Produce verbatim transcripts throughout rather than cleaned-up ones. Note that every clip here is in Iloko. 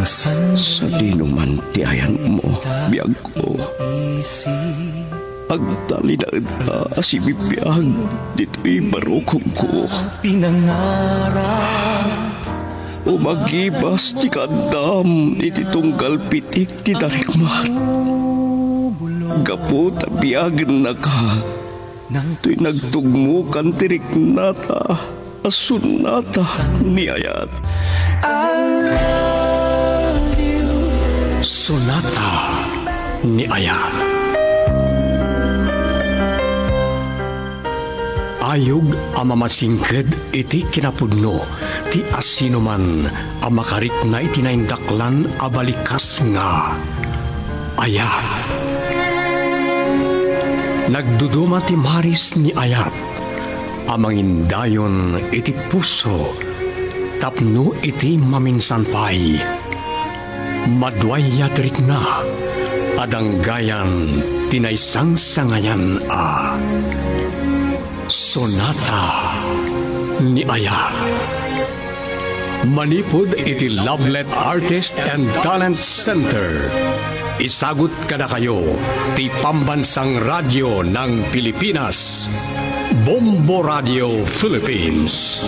Sadino man ti ayanmo, biagko? Agtalinaedka a sibibiag ditoy barukongko. Pinangarap. Umagibas ti kaaddam iti tunggal pitik ti darikmat. Gapu ta biagennaka, toy nagtugmokan ti riknata a sonata ni ayat. I love you. Sonata ni ayat. Ayog a mamasingked iti kinapudno ti asinoman a makarikna iti naindaklan a balikas nga ayat. Nagduduma ti maris ni ayat a mangindayon iti puso tapno iti maminsan pay, maduayat rikna a danggayan ti naisangsangayan a sonata ni ayat. Manipud iti Lovelet Artist and Talent Center, isagut kadakayo ti Pambansang Radyo ng Pilipinas, Bombo Radio Philippines.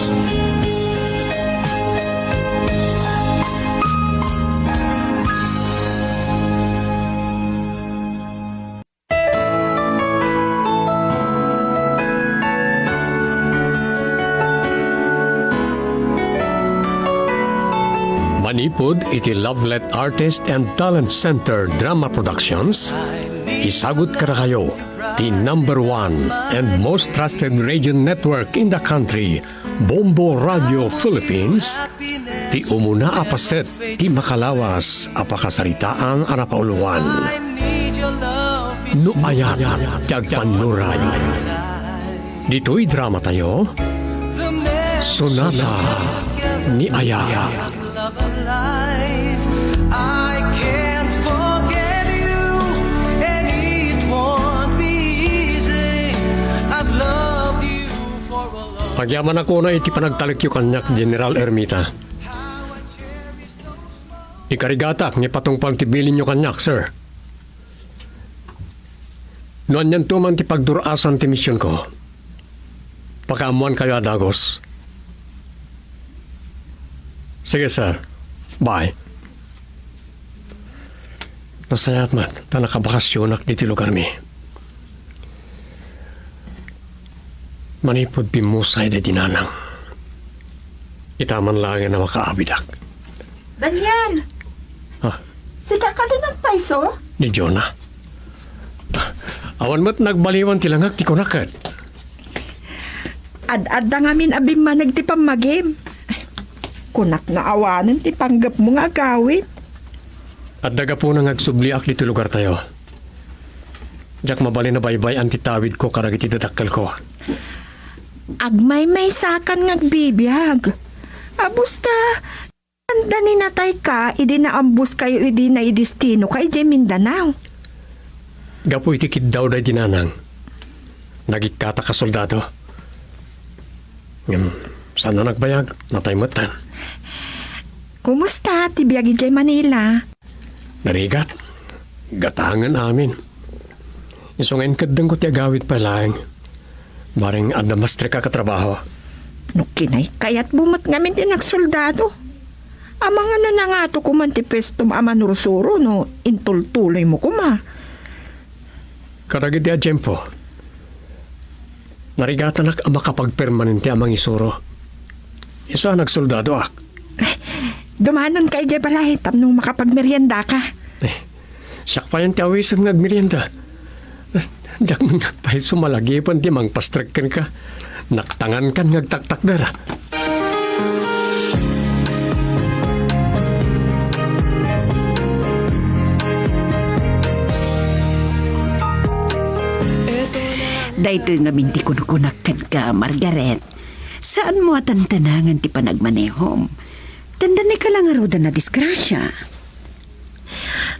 Manipud iti Lovelet Artist and Talent Center Drama Productions, isagut kadakayo ti number one and most trusted radio network in the country, Bombo Radio Philippines, ti umuna a paset ti makalawas a pakasaritaan a napauluan. No ayat ti agpannuray. Ditoy dramatayo, Sonata ni Ayat. I can't forget you, and it won't be easy. I've loved you for a long Agyamanak unay iti panagtalekyo kaniak, General Ermita. Ikarigatak nga ipatungpal ti bilinyo kaniak, sir. No anianto man ti pagdur-asan ti misionko, pakaammoankayo a dagus. Sige, sir. Bye. Nasayaat met ta nakabakasionak ditoy lugarmi. Manipud bimmusay daydi nanang, ita man laengen a makaawidak. Daniel! Ah. Sika kadi nagpayso? Ni Jonah. Ah, awan met nagbaliwan ti langak ti kunak ket. Ad-adda ngamin a bimmaneg ti pammagim. Kunak nga awanen ti panggepmo nga agawid. Adda gapuna nga agsubliak ditoy lugartayo. Diak mabalin a baybay-an ti tawidko kadagiti dadakkelko. Agmaymaysakan nga agbibiag. Abusta, anda ni natayka idi naambuskayo idi naidestinoka idiay Mindanao? Gapu iti kiddaw daydi nanang, nagikkatak a soldado. Ngem saan a nagbayag, natay metten. Kumusta ti biag idiay Manila? Narigat. Gatangen amin. Isu nga inkeddengko ti agawid pay laeng. Bareng adda mastrek a katrabaho. No kinaykayatmo met ngamin ti nagsoldado. Amangan a nangatoka man ti puestom a manursuro no intultuloymo koma. Kadagiti a tiempo, narigatanak a makapagpermanente a mangisuro. Isu a nagsoldadoak. Dumanonka idiay balay tapno makapagmeriendaka. Eh, siak payen ti awisem nga agmerienda. Diak man agpayso malagipen ti mangpastrek kenka. Naktangankan nga agtaktakder. Daytoy ngamin ti kunkunak kenka, Margaret. Saanmo a tantanangan ti panagmanehom. Tandaan, ikaw la ngarud a nadisgrasia.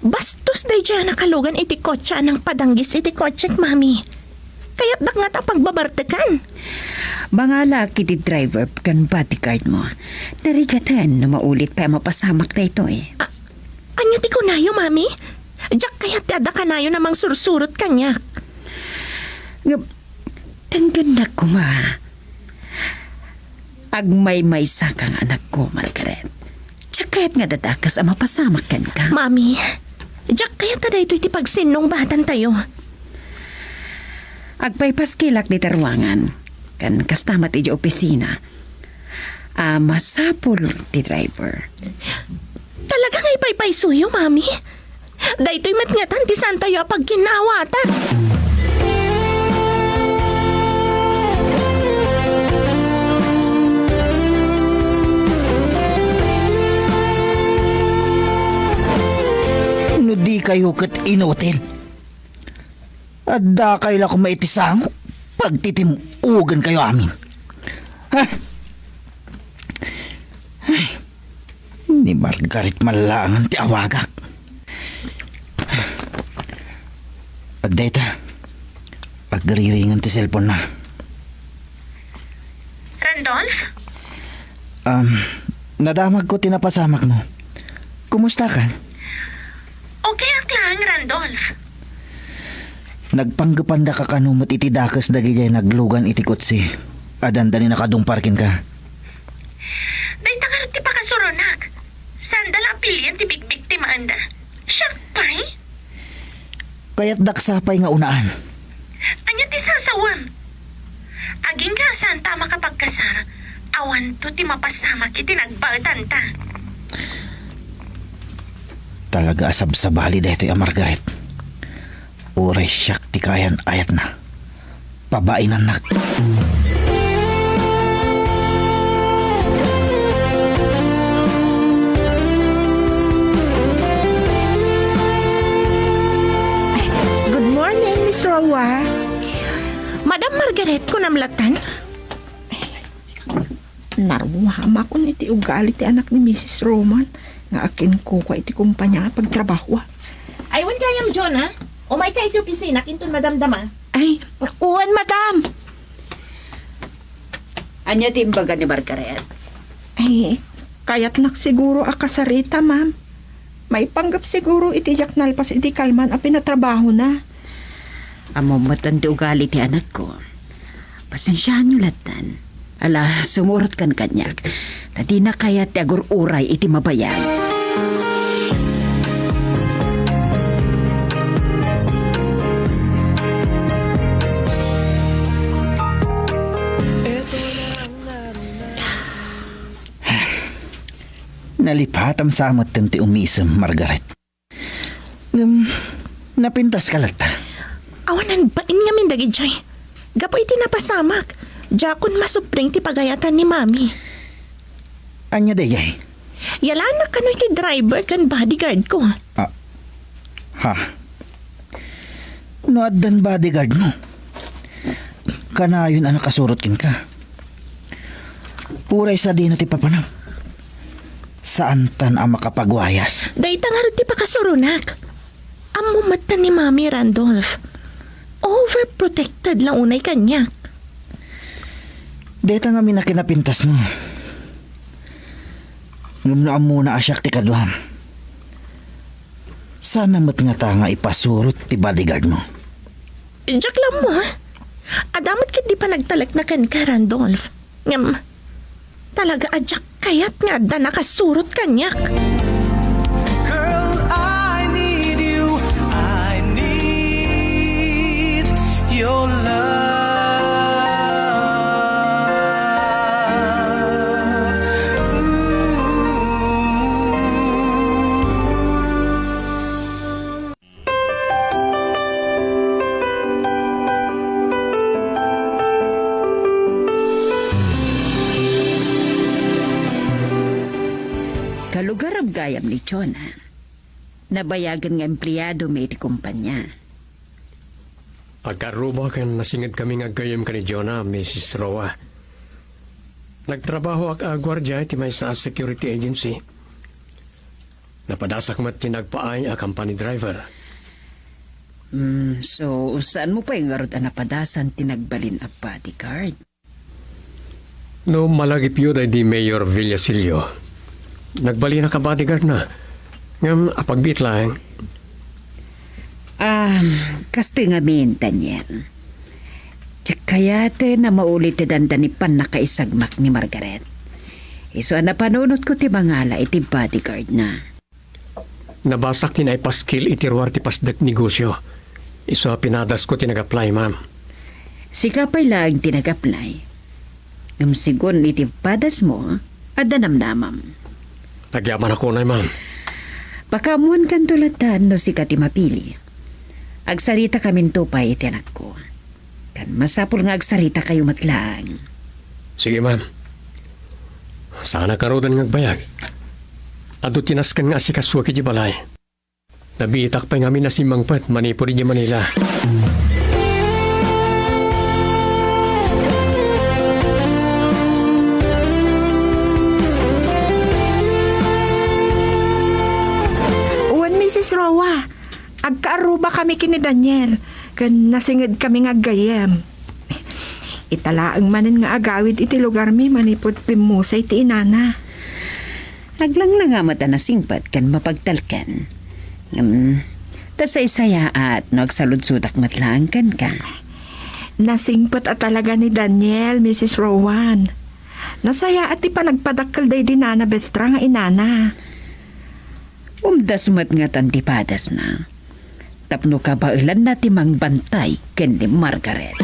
Bastos daydiay a nakalugan iti kotse a nangpadanggis iti kotsek, Mami. Kayatdak ngata a pagbabartekan. Mangalaak iti driver ken bodyguard mo. Narigaten no maulit pay a mapasamak daytoy. Ah, Ti kunayo, Mami? Diak kayat ti adda kanayon a mangsursurot kaniak. Ngem, denggennak koma. Agmaymaysaka nga anakko, Margaret. Diak kayat nga adda dakes a mapasamak kenka. Mami, diak kayat a daytoy ti pagsinnungbatantayo. Agpaypaskilak dita ruangan, ken kasta met idiay opisina a masapul ti driver. Talaga nga ipaypaysoyo, Mami? Daytoy met ngatan ti saantayo a pagkinnaawatan. No dikayo ket inutil, addakayo la koma iti sango, pagtitim-ogenkayo amin. Ha? Ay, ni Margaret man laengen ti awagak. Dayta, agriringen ti cellphone-na. Randolph? Um, nadamagko ti napasamakmo. Kumustakan? Okay ak laeng, Randolph. Nagpanggepandaka kano met iti dakes dagidiay naglugan iti kotse a dandani nakadungpar kenka? Dayta ngarud ti pakasuronak. Saanda la a pilien ti bigbigtimaenda. Siak pay? Kayatdak sa pay nga unaan. Ania ti sasawem? Agingga a saanta a makapagkasar, awanto ti mapasamak iti nagbaetanta. Talaga a sabsabali daytoy a Margaret. Uray siak ti kaayan-ayatna. Pabainannak. Good morning, Miss Roa. Madam Margaret, kunam latan? Naruhamakon iti ugali ti anak ni Misis Roman nga akinkuka iti kompania a pagtrabahoa. Ay, wen gayam, Jonah. Umayka iti opisina, inton madamdama. Ay, wen, madam. Ania ti imbaga ni Margaret? Ay, kayatnak siguro a kasarita, ma'am. Maipanggep siguro iti diak nalpas iti kalman a pinatrabahona. Ammom met ti ugali ti anakko. Pasensiaanyo lattan. Ala, sumurotkan kaniak. Ta dina kayat ti agur-uray iti mabayag. Nalipatam sa metten ti umisem, Margaret. Ngem, napintaska latta? Awan nagbain ngamin dagidiay. Gapu iti napasamak, diakon masupling ti pagayatan ni Mami. Ania daydiay? Yalanak kano iti driver ken bodyguard ko. Ah, ha? No addan bodyguard mo, kanayon a nakasurot kenka. Uray sadina ti papanam, saantan a makapagwayas. Dayta ngarud ti pakasuronak. Ammom met ta ni Mami, Randolph. Overprotected la unay kaniak. Dayta ngamin a kinapintasmo. Ngem no ammona a siak ti kaduam, saan met ngata nga ipasurot ti bodyguard mo? Diak la ammo, ha? Adda met ketdi panagtalekna kenka, Randolph. Ngem, talaga a diak kayat nga adda nakasurot kaniak. Girl, I need you. I need your love. Ooh. Kalugaram gayam ni Jonah. Nabayagen nga empleado mi iti kompania. Agkarruba ken nasinged kami nga aggayyem ken ni Jonah, Misis Roa. Nagtrabahoak a guardia iti maysa a security agency. Napadasak met ti nagpaay a company driver. Mm, so, saanmo pay ngarud a napadasan ti nagbalin a bodyguard? No malagipyo daydi Mayor Villasillo, nagbalinak a bodyguardna. Ngem apagbiit laeng. Ah, kastoy ngamin, Daniel. Diak kayaten a maulit ti dandani pannakaisagmak ni Margaret. Isu a napanunotko ti mangala iti bodyguard na. Nabasak ti naipaskil iti ruar ti pasdek negosio. Isu a pinadasko ti nag-apply, ma'am. Sika pay laeng ti nag-apply. Ngem segun iti padasmo, adda namnamam. Agyamanak unay, ma'am. Pakaammoankanto latta no sika ti mapili. Agsaritakaminto pay iti anakko. Ken masapul nga agsaritakayo met laeng. Sige, ma'am. Saanak ngaruden nga agbayag. Adu ti nasken nga asikasuak idiay balay. Nabiitak pay ngamin a simmangpet manipud idiay Manila. Wen, Misis Roa, agkaarrubakami ken ni Daniel, ken nasingedkami nga aggayyem. Ita laeng manen nga agawid iti lugarmi manipud pimmusay ti inana. Aglangnanga met a nasingpet ken mapagtalken. Ngem, ta saysayaat no agsaludsodak met laeng kenka. Nasingpet a talaga ni Daniel, Misis Rowan. Nasayaat ti panagpadakkel daydi Nana Bestra nga inana. Umdas met ngatan ti padasna. Tapno kabaelanna ti mangbantay ken ni Margaret.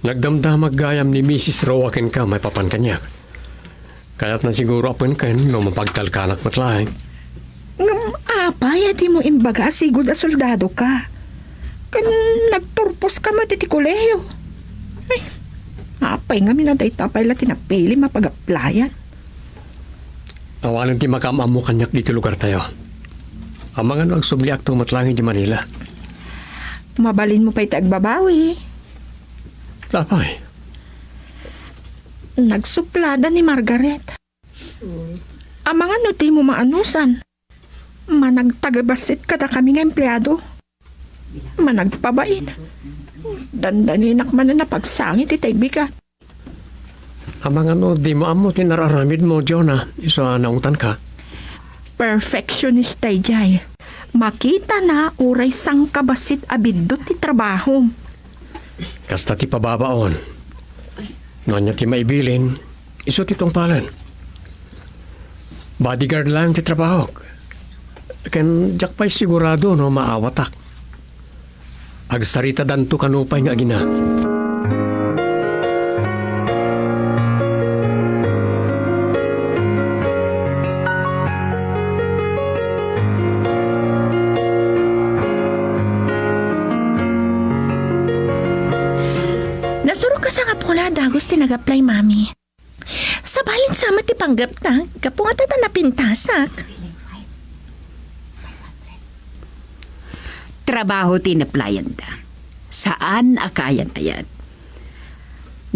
Nagdamdamag gayam ni Misis Roa kenka maipapan kaniak. Kayatna siguro a penken no mapagtalkanak met laeng. Ngem apay a dimo imbaga a sigud a soldadoka? Ken nagturposka met iti kolehio. Ay, apay ngamin a dayta pay la ti napilim a pag-applyan? Awanen ti makaam-ammo kaniak ditoy lugartayo. Amangan no agsubliakto met laeng idiay Manila. Mabalinmo pay ti agbabawi. Apay? Nagsuplada ni Margaret. Amangan no dimo maanusan. Managtagabassit kadakami nga empleado. Managpabain. Dandaninak manen a pagsangit itay bigat. Amangan no dimo ammo ti nararamidmo, Jonah, isu a naungtanka. Perfectionist daydiay. Makitana uray sangkabassit a biddut ti trabahom. Kasta ti pababaon. No ania ti maibilin, isu ti tungpalen. Bodyguard laeng ti trabahok. Ken diak pay sigurado no maawatak. Agsaritadanto kano pay nga agina. Nasurok a sangapulo a dagus ti nag-apply, Mami. Sabali sa met ti panggepta, gapu nga ta napintasak. Trabaho ti inapplyanda. Saan a kaayan-ayat.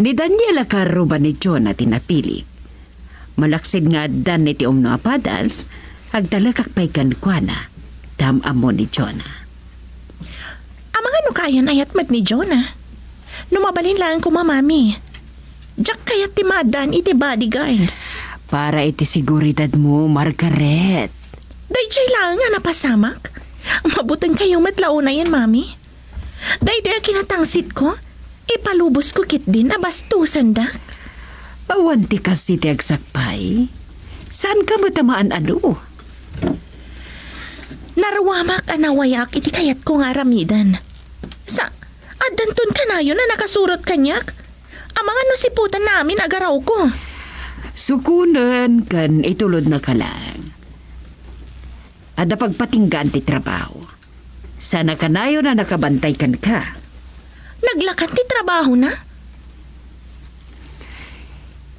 Ni Daniel a kaarruba ni Jonah ti napili. Malaksid nga addan iti umno a padas, agtalekak pay kenkuana, ti am-ammo ni Jonah. Amangan no kaayan-ayat met ni Jonah. No mabalin laeng koma, Mami. Diak kayat ti maaddaan iti bodyguard. Para iti seguridadmo, Margaret. Daydiay laeng a napasamak. Mabutengkayo met la unayen, Mami. Daytoy a kinatangsitko, ipalubosko ketdin a bastosandak. Awan ti kas iti agsakbay. Saanka met a maan-ano? Naruamak a nawayaak iti kayatko nga aramiden. Sa, addanton kanayon a nakasurot kaniak? Amangan no siputanna amin a agarawko. Sukonen ken itulodnaka laeng. Adda pagpatinggaan ti trabaho. Saan a kanayon a nakabantay kenka. Naglakat ti trabahona?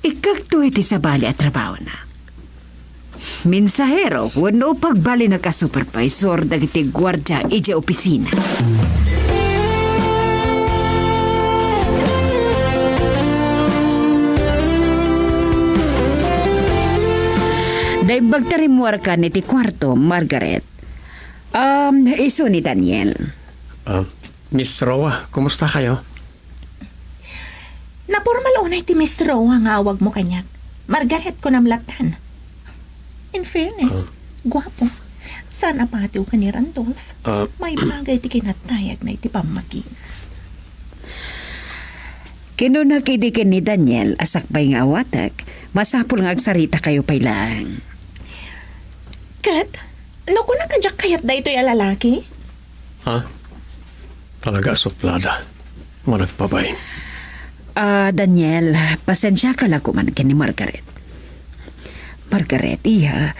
Ikkakto iti sabali a trabahona. Mensahero wenno pagbalinak a supervisor dagiti guardia idiay opisina. Naimbag ta rimmuarkan iti kuarto, Margaret. Um, isu ni Daniel. Ah, Miss Roa, kumusta kayo? Napormal unay ti Miss Roa nga awagmo kaniak. Margaret kunam lattan. In fairness, Ah. guapo. Saan a patiw ken ni Randolph? Ah. Maibagay ti kinatayagna iti pammagina. Kinuna idi ken ni Daniel a sakbay nga awatek, masapul nga agsarita kayo pay laeng. Ket, no kunak a diak kayat daytoy a lalaki? Ha? Talaga a suplada. Managpabain. Ah, Daniel, pasensiaka la koman ken ni Margaret. Margaret, iya,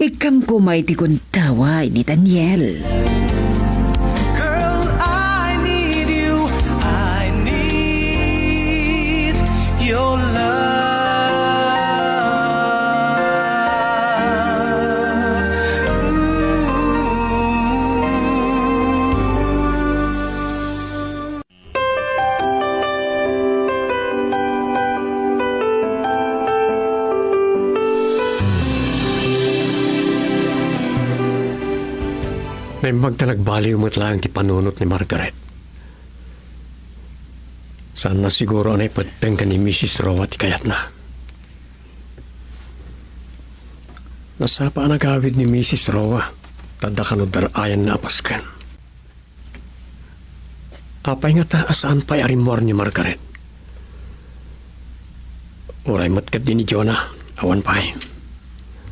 ikkam koma iti gundaway ni Daniel. Girl, I need you. I need your love. Naimbag ta nagbaliw met laeng ti panunot ni Margaret. Saanna siguro a naipetteng ken ni Misis Roa ti kayatna. Nasapa a nagawid ni Misis Roa, ta adda kano dar-ayanna a pasken. Apay ngata a saan pay a rimmuar ni Margaret? Uray met ketdi ni Jonah, awan pay.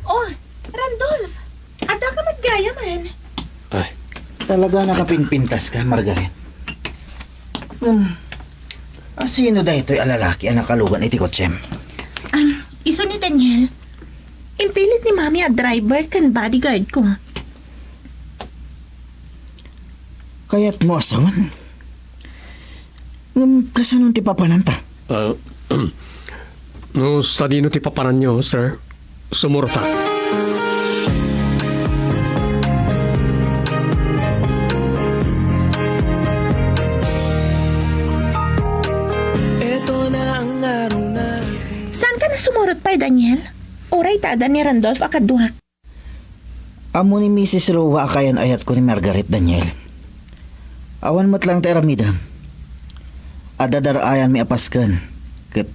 Oh, Randolph! Addaka met gayamen. Ay. Talaga nakapinpintas ka, Margaret. Hmm. Asino daytoy a lalaki a nakalugan iti kotsem? Ah, isu ni Daniel. Impilit ni Mami a driver ken bodyguard ko. Kayatmo a sawen? Ngem kasano ti papananta? Ah, no sadino ti papananyo, sir, sumurota. Saanka a sumurot pay, Daniel? Uray ta adda ni Randolph a kaduak. Ammo ni Misis Roa a kayan-ayatko ni Margaret, Daniel. Awan met laeng ti aramidem. Adda dar-ayanmi a pasken, ket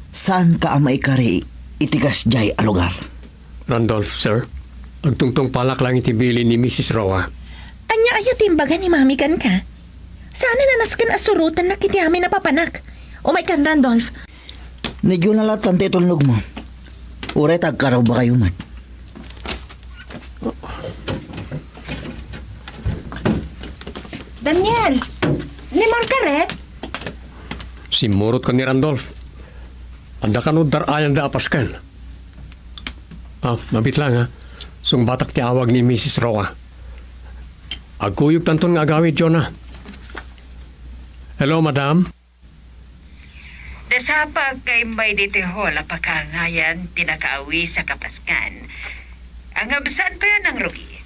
saanka a maikari iti kasdiay a lugar. Randolph, sir, agtungtungpalak laeng iti bilin ni Misis Roa. Ania aya ti imbaga ni Mami kenka? Saan a nasken a surotennak iti amin a papanak. Umaykan, Randolph. Ni Jonah lattan ti itulnogmo. Uray ta agkarubakayo met. Daniel! Ni Margaret? Simmurot ken ni Randolph. Adda kano dar-ayanda a pasken. Ah, mabiit laeng, ha. Sungbatak ti awag ni Misis Roa. Agkuyogtanton nga agawid, Jonah. Hello, madam. Nasapaak nga immay ditoy hall a pakaangayan ti nakaawis a kapaskan. Ngem saan pay a nangrugi?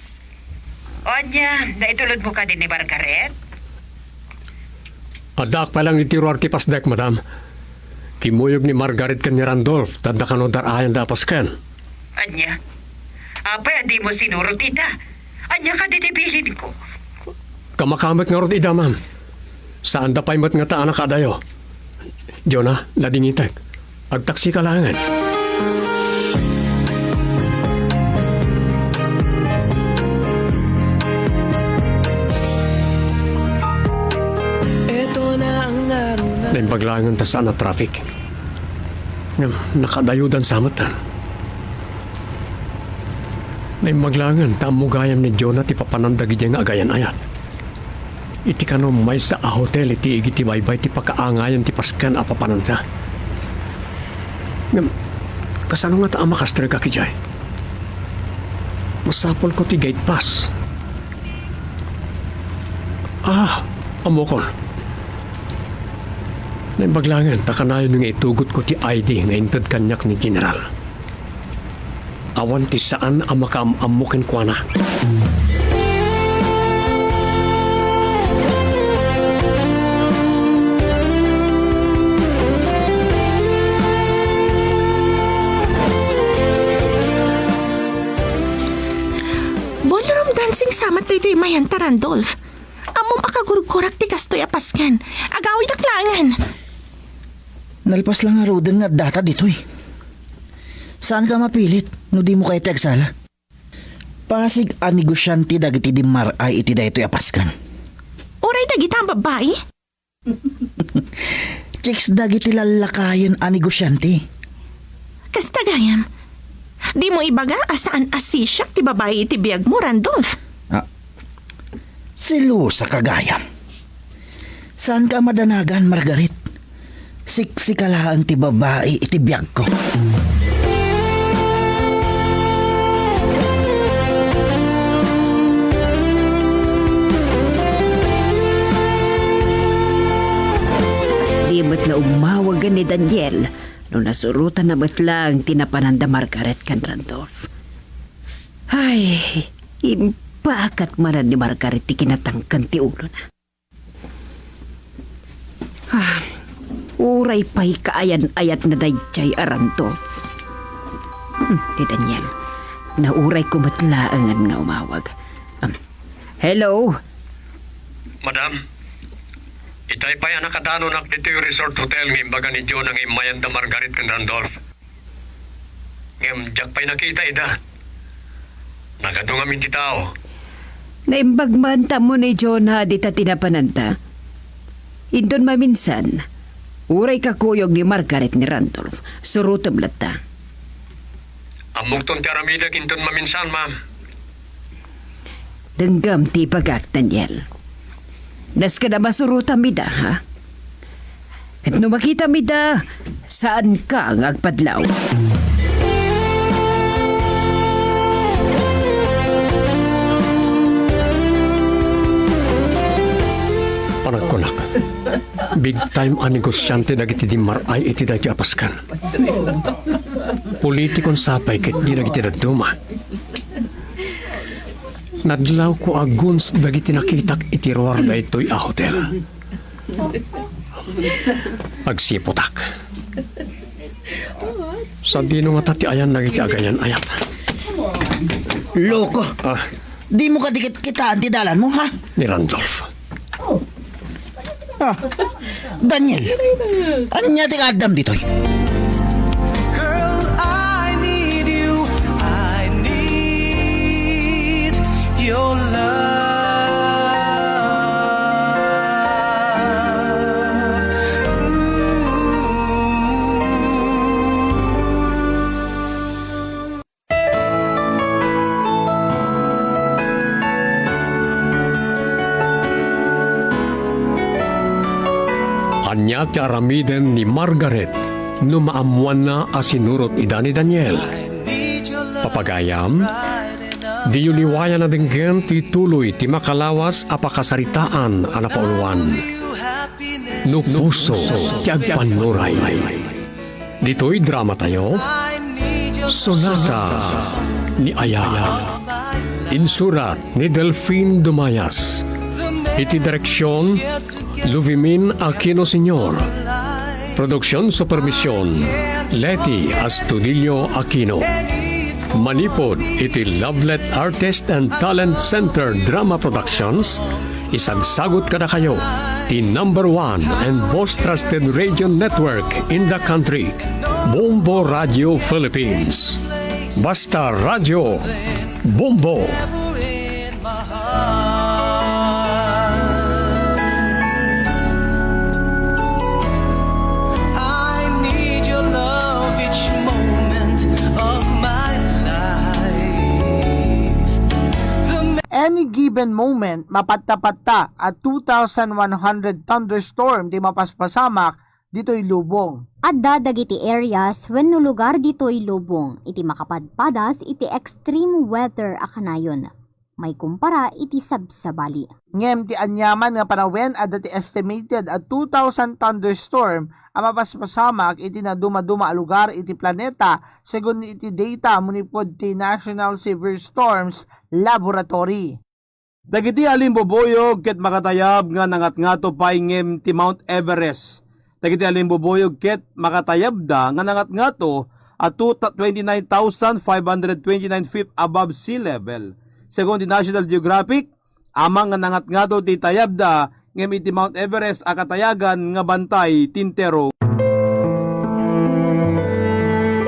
Ania, naitulodmo kadi ni Margaret? Addaak pay laeng iti ruar ti pasdek, madam. Kimmuyog ni Margaret ken ni Randolph, ta adda kano dar-ayanda a pasken. Ania? Apay a dimo sinurot ida? Ania kadi ti bilinko? Kamakamek ngarud ida, ma'am. Saanda pay met ngata a nakaadayo. Jonah, nadingitek. Agtaksika laengen. Naimbag laengen ta saan a traffic. Ngem, nakaadayodan sa metten. Naimbag laengen ta ammo gayam ni Jonah ti papanan dagidiay nga agayan-ayat. Iti kano maysa a hotel iti igid ti baybay ti pakaangayan ti pasken a papananta. Ngem, kasano ngata a makastrek idiay? Masapulko ti gate pass. Ah, ammokon. Naimbag laengen ta kanayon nga itugotko ti I D nga inted kaniak ni General. Awan ti saan a makaam-ammo kenkuana. Ballroom Dansing samat daytoy mayanta, Randolph. Ammom a kagurgurak ti kastoy a paskan. Agawidak laengen. Nalpas la ngaruden nga addata ditoy. Saanka a mapilit no dimo kayat ti agsala. Pasig a negosiante dagiti dimmar-ay iti daytoy a paskan. Uray dagita a babbai? Chicks dagiti lallakayen a negosiante. Kasta gayam. Dimo ibaga a saan a sisiak ti babai iti biagmo, Randolph? Ah, selosa ka gayam. Saanka a madanagan, Margaret. Seksika laeng ti babai iti biagko. Di met la ummawagen ni Daniel no nasurotanna met laeng ti napananda Margaret ken Randolph. Ay, imbakat manen ni Margaret ti kinatangken ti ulona. Ah, uray pay kaayan-ayatna daydiay a Randolph. Hmm, ni Daniel, naurayko met laengen nga umawag. Um, hello? Madam, itay pay a nakadanonak ditoy resort hotel nga imbaga ni Jonah nga immayanda Margaret ken Randolph. Ngem diak pay nakita ida. Nagadu ngamin ti tao. Naimbag man tammo ni Jonah dita ti napananda. Inton maminsan, uray kakuyog ni Margaret ni Randolph, surotem latta. Ammokton ti aramidek inton maminsan, ma'am. Denggem ti ibagak, Daniel. Nasken a masurotam ida, ha? Ket no makitam ida, saanka nga agpadlaw. Panagkunak, big time a negosiante dagiti dimmar-ay iti daytoy a paskan. Politikon sapay ket di dagiti dadduma. Nadlawko a guns dagiti nakitak iti ruar daytoy a hotel. Agsiputak. Sadino ngata ti ayan dagiti agayan-ayat? Loko! Ah. Dimo kadi ket kitaan ti dalanmo, ha? Ni Randolph. Ah, Daniel, ania ti kaaddam ditoy? Girl, I need you. I need your love. Ooh. Ania ti aramiden ni Margaret no maammoanna a sinurot ida ni Daniel? Papagayam, diyo liwayan a denggen ti tuloy ti makalawas a pakasaritaan a napauluan no puso ti agpannuray. Ditoy dramatayo, Sonata ni Aya. Insurat ni Delfin Dumayas. Iti direksyon, Luvimin Aquino Senior. Produksion supervision, Leti Astudillo Aquino. Manipud iti Lovelet Artist and Talent Center Drama Productions, isagsagut kadakayo ti number one and most trusted radio network in the country, Bombo Radio Philippines. Basta Radio, Bombo. I need your love each moment of my life. The Any given moment, mapatta-patta a two thousand one hundred thunderstorm ti mapaspasamak ditoy lubong. Adda dagiti areas wenno lugar ditoy lubong iti makapadpadas iti extreme weather a kanayon. maikumpara iti sabsabali. Ngem ti aniaman nga panawen, adda ti estimated a two thousand thunderstorm a mapaspasamak iti nadumaduma a lugar iti planeta, segun iti data manipud ti National Severe Storms Laboratory. Dagiti alimbubuyog ket makatayab nga nangatngato pay ngem ti Mount Everest. Dagiti alimbubuyog ket makatayabda nga nangatngato a two, twenty-nine thousand five hundred twenty-nine feet above sea level. Segun ti National Geographic, ammang nga nangatngato ti tayabda ngem iti Mount Everest a katayagan nga bantay ti entero.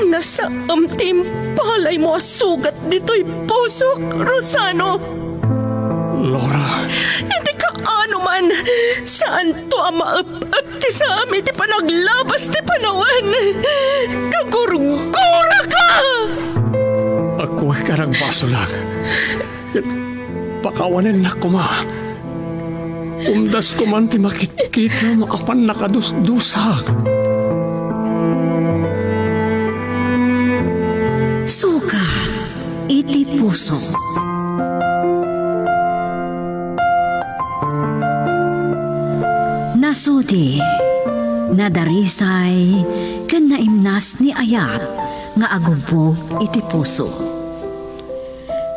Nasaem ti impalaymo a sugat ditoy pusok, Rosano. Laura. Iti kaano man, saanto a maep-ep ti saam iti panaglabas ti panawen. Kagurguraka! Agkuek a nagbasolak. Pakawanennak koma. Umdasko man ti makitkitam a pannakadusdusak. Sugat iti puso. Nasudi, nadarisay, ken naimnas ni ayat nga agubbog iti puso.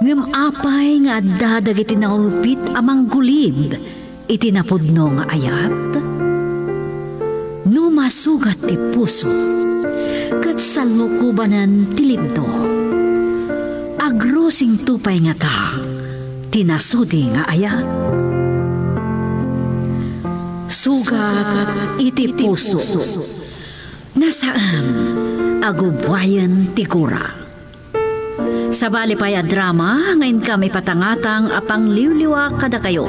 Ngem apay nga adda dagiti naulpit a manggulib iti napudno nga ayat? No masugat ti puso, ket sallukobanen ti libno, agrusingto pay ngata ti nasudi nga ayat? Sugat iti puso. Nasaem a gubbuayen ti gura. Sabali pay a drama nga inkam ipatangatang a pangliwliwa kadakayo.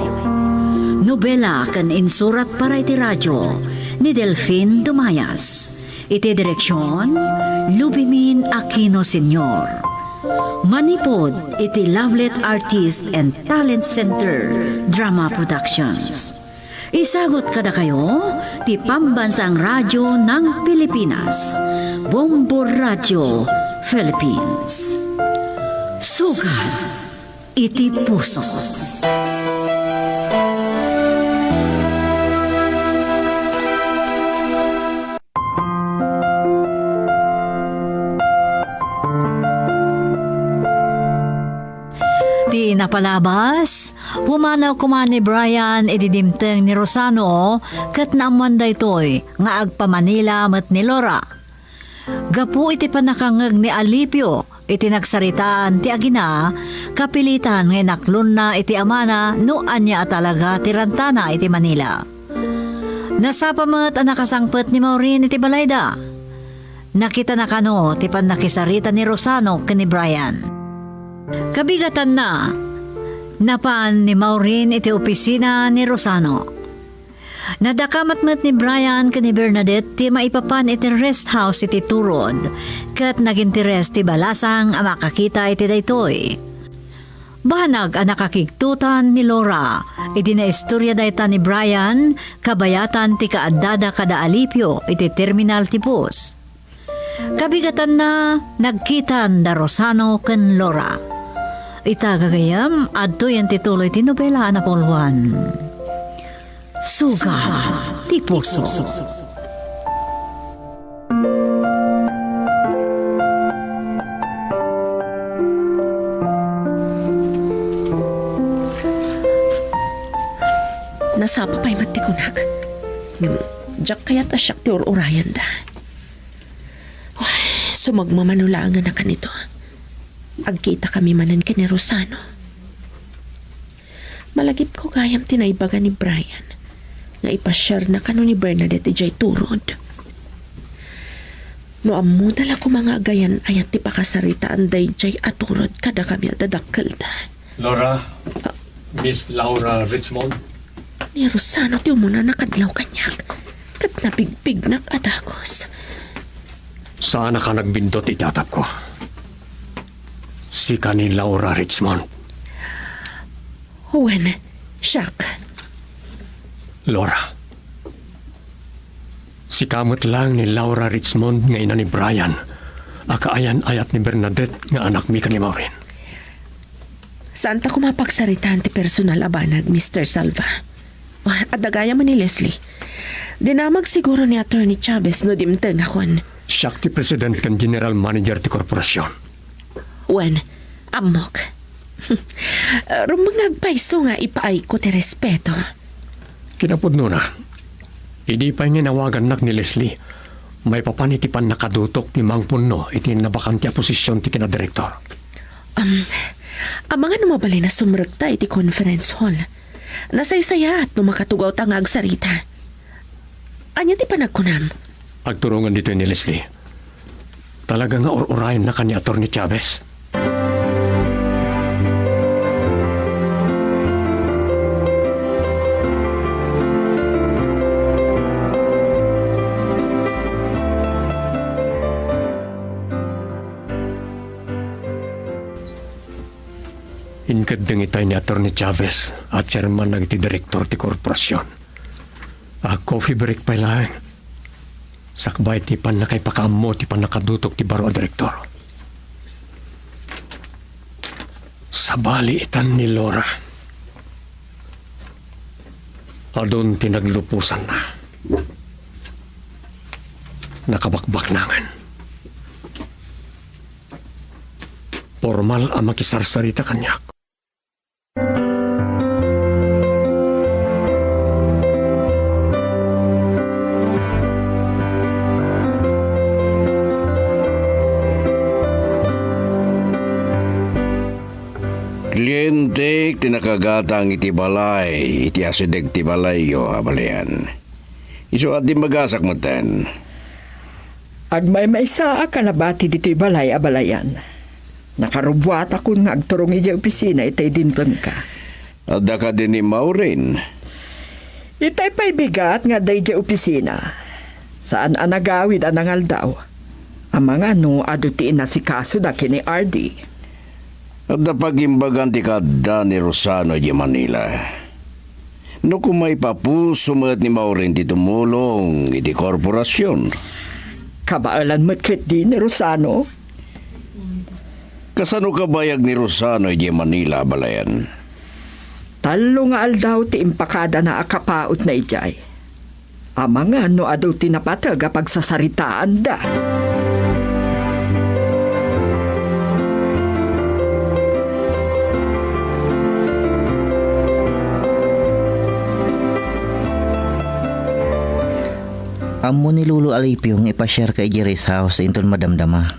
Nobela ken insurat para iti radio ni Delfin Dumayas. Iti direksion, Lubimin Aquino Senior. Manipud iti Lovelet Artist and Talent Center Drama Productions. Isagut kadakayo ti Pambansang Radyo ng Pilipinas, Bombo Radio Philippines. Sugat iti puso. Ti napalabas, pumanaw koma ni Brian idi dimteng ni Rosano ket naammoan daytoy nga agpa-Manila met ni Laura. Gapu iti pannakangngeg ni Alipio iti nagsaritaan ti agina, kapilitan nga inaklonna iti amana no ania a talaga ti rantana iti Manila. Nasapa met a nakasangpet ni Maureen iti balayda. Nakitana kano ti pannakisarita ni Rosano ken ni Brian. Kabigatanna, napan ni Maureen iti opisina ni Rosano. Nadakamat met ni Brian ken ni Bernadette ti maipapan iti rest house iti Torod, ket naginteres ti balasang a makakita iti daytoy. Banag a nakakigtotan ni Laura idi naistorya dayta ni Brian kabayatan ti kaaddada kada Alipio iti terminal ti bus. Kabigatanna, nagkitan da Rosano ken Laura. Ita gagayem, adtoyen ti tuloy ti nobela a napulwan. Sugat ti puso. Nasapa pay met ti kunak. Ngem, diak kayat a siak ti ur-urayenda. Uy, sumagmamano laengen a kanito. Agkitakami manen ken ni Rosano. Malagipko gayam ti naibaga ni Brian nga ipasiarna kano ni Bernadette idiay Torod. No ammoda la koma nga agayan-ayat ti pakasaritaan daydiay a Torod kadakami a dadakkelda. Laura, Miss Laura Richmond? Ni Rosano ti umuna a nakadlaw kaniak, ket napigpignak a dagus. Saannak a nagbindut iti atapko. Sika ni Laura Richmond. Wen, siak. Laura. Sika met laeng ni Laura Richmond nga ina ni Brian a kaayan-ayat ni Bernadette nga anakmi ken ni Maureen. Saanta koma a pagsaritaan ti personal a banag, Mister Salva. Ah, adda gayam ni Leslie. Dinamag siguro ni Attorney Chavez no dimtengakon. Siak ti president ken general manager ti korporasion. Wen, ammok. Rumbeng nga agpayso nga ipaayko ti respeto. Kinapudnona, idi pay nga inawagannak ni Leslie, maipapan iti pannakadutok ti mangpunno iti nabakante a posisyon ti kinadirektor. Um, Amangan no mabalin a sumrekta iti conference hall. Nasaysayaat no makatugawta nga agsarita. Ania ti panagkunam? Agturungan ditoy ni Leslie. Talaga nga ur-urayennaka ni Attorney Chavez. Inkeddeng itay ni Attorney Chavez a chairman dagiti direktor ti korporasion. A coffee break pay laeng. Sakbay ti pannakaipakaammo ti pannakadutok ti baro a direktor. Sabali itan ni Laura. Adun ti nagluposanna. Nakabakbaknangan. Pormal a makisarsarita kaniak. Klientek ti nakagatang iti balay, iti asideg ti balayyo, abalayan. Isu a dimmagasak metten. Agmaymaysaak a nabati ditoy balay, abalayan. Nakarubuatakon nga agturong idiay opisina itay dimtengka. Adda kadi ni Maureen? Itay pay bigat nga adda idiay opisina. Saan a nagawid a nangaldaw. Amangan no adu ti inasikasoda ken ni Ardy. Adda pagimbagan ti kaadda ni Rosano idiay Manila. No koma ipapuso met ni Maureen ti tumulong iti korporasion. Kabaelan met ketdi ni Rosano. Kasano kabayag ni Rosano idiay Manila, abalayan? Tallo nga aldaw ti impakadana a kapautna idiay. Amangan no adu ti napateg a pagsasaritaanda. Ammo ni Lolo Alipio nga ipasiarka idiay rest house inton madamdama.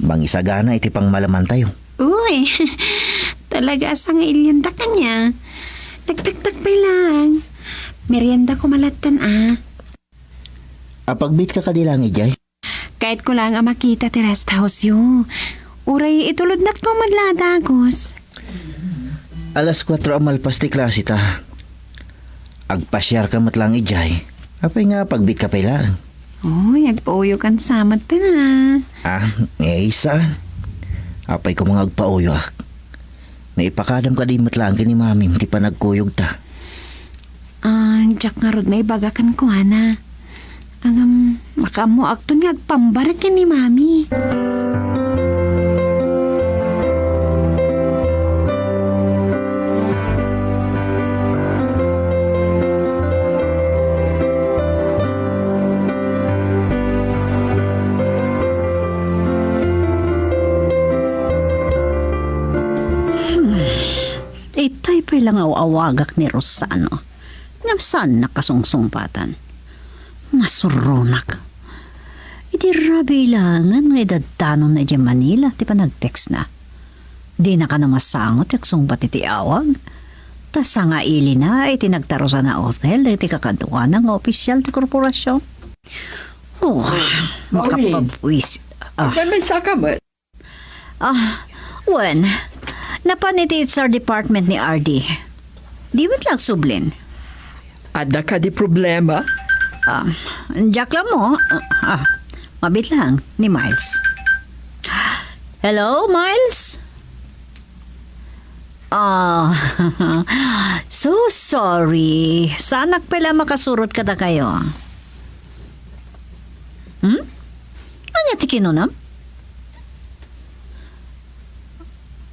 Mangisagana iti pangmalamantayo. Uy, talaga a sangailianda kaniak. Nagtaktak pay laeng. Merienda ko malattan a. Apagbiitka kadi laeng idiay? Kayatko laeng a makita ti rest house-yo. Uray itulodnakto met la a dagus. Alas kuatro a malpas ti klaseta. Agpasiarka met laeng idiay. Apay nga apagbiitka pay laeng? Uy, agpauyokan sa met ta na. Ah, eh, saan? Apay koma nga agpauyoak? Naipakadam kadi met laeng ken ni Mamim ti panagkuyogta? Ah, diak ngarud maibaga kenkuana. Ngem, makaammoakton nga agpambarek ken ni Mami. Hmm. Itay pay la nga aw-awagak ni Rosano. Ngem saannak a sungsungpatan. Masuronak. Idi rabii laengen nga idaddanonna idiay Manila ti panagtextna. Dina kano masango ti agsungbat iti awag. Ta sangailina iti nagtarusan a hotel dagiti kakaduana nga opisial ti korporasion. Oh, Maureen. Makapagwis-, ah. Agmaymaysaka met. Ah, wen, napan iti H R department ni Ardy. Di met la agsublin. Adda kadi problema? Ah, diak la ammo. Ah, mabiit lang ni Miles. Hello, Miles? Ah, so sorry. Saanak pay la makasurot kadakayo. Hmm? Ania ti kinunam?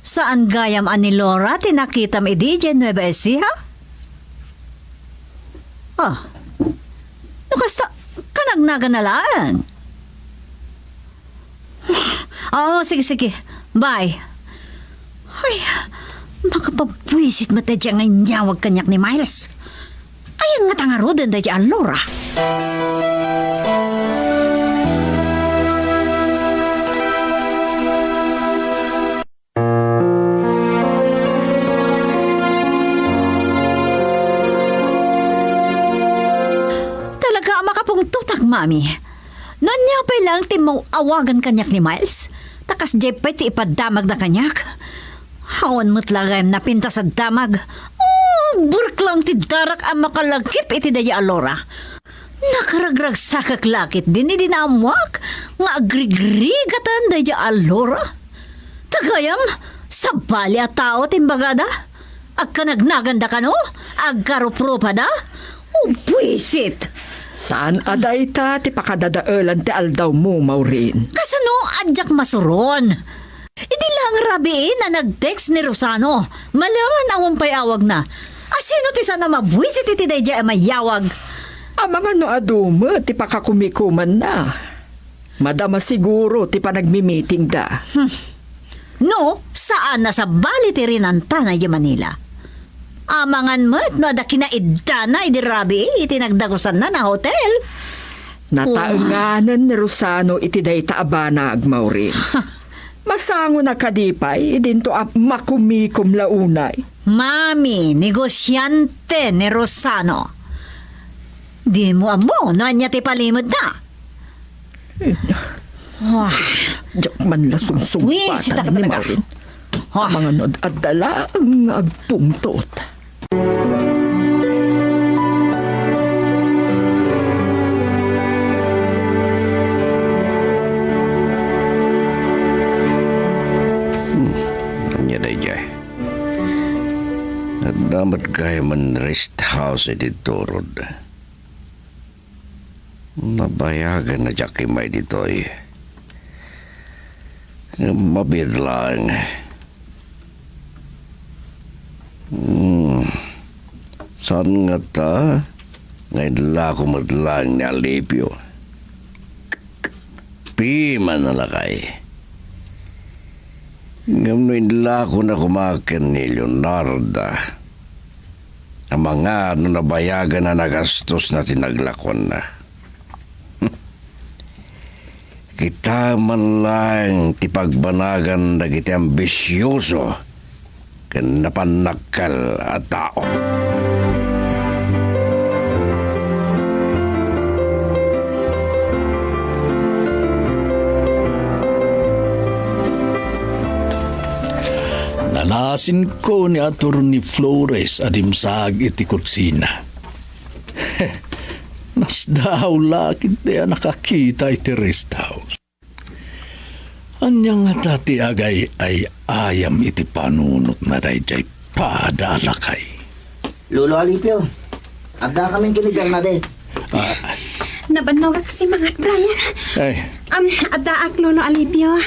Saan gayam a ni Laura ti nakitam idi idiay Nueva Ecija? Ah, no kasta, kanagnagan na laeng. Oo, sige, sige. Bye. Ay, makapabwisit met daydiay nga inyawag kaniak ni Miles. Ayan ngata ngaruden daydiay a Laura. Mami, no ania pay laeng ti maw-awagan kaniak ni Miles, ta kasdiay pay ti ipadamagna kaniak. Awan met la gayam napintas a damag. Oh, burk laeng ti darak a makalagip iti daydiay a Laura. Nakaragragsakak la ketdin idi naammoak nga agrigrigatan daydiay a Laura. Ta gayam, sabali a tao ti imbagada. Agkanagnaganda kano? Agkaruprupada? O, buisit! Saan a dayta ti pakadadaelan ti aldawmo, Maureen? Kasano a diak masuron? Idi laeng rabii a nag-text ni Rosano, malen awan pay awagna. A sino ti saan a mabuisit iti daydiay a mayawag? Amangan no adu met ti pakakumikumanna. Madama siguro ti panagmimitingda. Hmm. No, saan a sabali ti rinantana idiay Manila. Amangan met no adda kinaiddana idi rabii iti nagdagusanna a hotel. Nataenganen ni Rosano iti dayta a banag, Maureen. Masangon a kadi pay idinto a makumikom la unay. Mami, negosyante ni Rosano. Dimo ammo no ania ti palimedna. Wah. Diak man la sumsungpatan ni Maureen. Wah. Amangan no adda laeng nga agpungtot. Hmm, ania daydiay? Adda met gayam rest house iti turod. Nabayagan a diak immay ditoy. Mabiit laeng. Hmm. Saan ngata nga inlako met laeng ni Alipio? Piman a lakay. Ngem no inlakona koma ken ni Leonarda, amangan no nabayagan a nagastosna ti naglakonna. Kita man laeng ti pagbanagan dagiti ambisioso ken napannakkel a tao. Nalasinko ni Attorney Flores a dimsaag iti kutsina. Nasdaaw la ketdi a nakakita iti rest house. Ania ngata ti agay-ay-ayam iti panunotna daydiay pada a lakay? Lolo Alipio, addakamin ken ni Bernadette. Ah. Nabannogak a simmangat, Brian. Ay. Am, addaak, Lolo Alipio.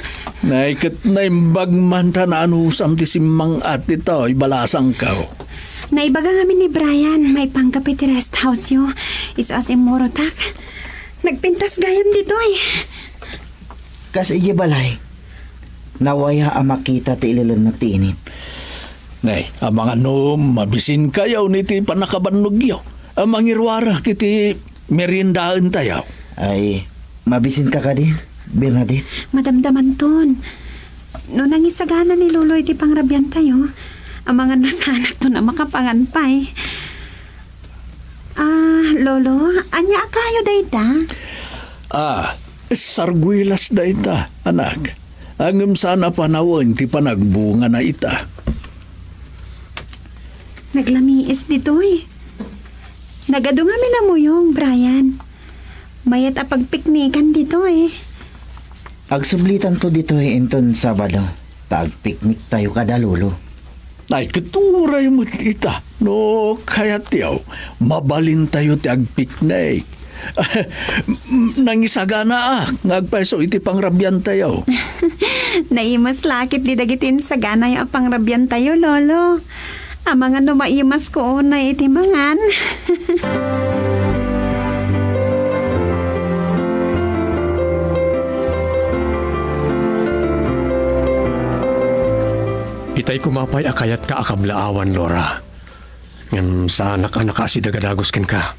Nay, ket naimbag man ta naanusam ti simmang-at ditoy balasangko. Naibaga ngamin ni Brian, maipangkap iti rest house-yo. Isu a simmurotak. Nagpintas gayam ditoy. Kas idiay balay, nawaya a makita ti ililenna ti init. Nay, amangan no mabisinkayo iti pannakabannogyo a mangiruarak iti meriendaentayo. Ay, mabisinka kadi, Bernadette? Madamdamanton. No nangisagana ni Lolo iti pangrabiantayo, amangan no saanakton a makapangan pay. Ah, Lolo, ania a kayo dayta? Ah, sarguelas dayta, anak. Ngem saan a panawen ti panagbungana ita. Naglamiis ditoy. Nagadu ngamin a muyong, Brian. Mayat a pagpiknikan ditoy. Agsublitanto ditoy inton Sabado, ta agpikniktayo kada Lolo. Ay, ket uray met ita, no kayatyo, mabalintayo ti agpiknik. Nangisaganaak nga agpayso iti pangrabiantayo. Naimas la ketdi dagiti insaganayo a pangrabiantayo, Lolo. Amangan no maimasko unay iti mangan. Itay koma pay a kayatka a kablaawan, Laura. Ngem saanak a nakaasidag a dagus kenka.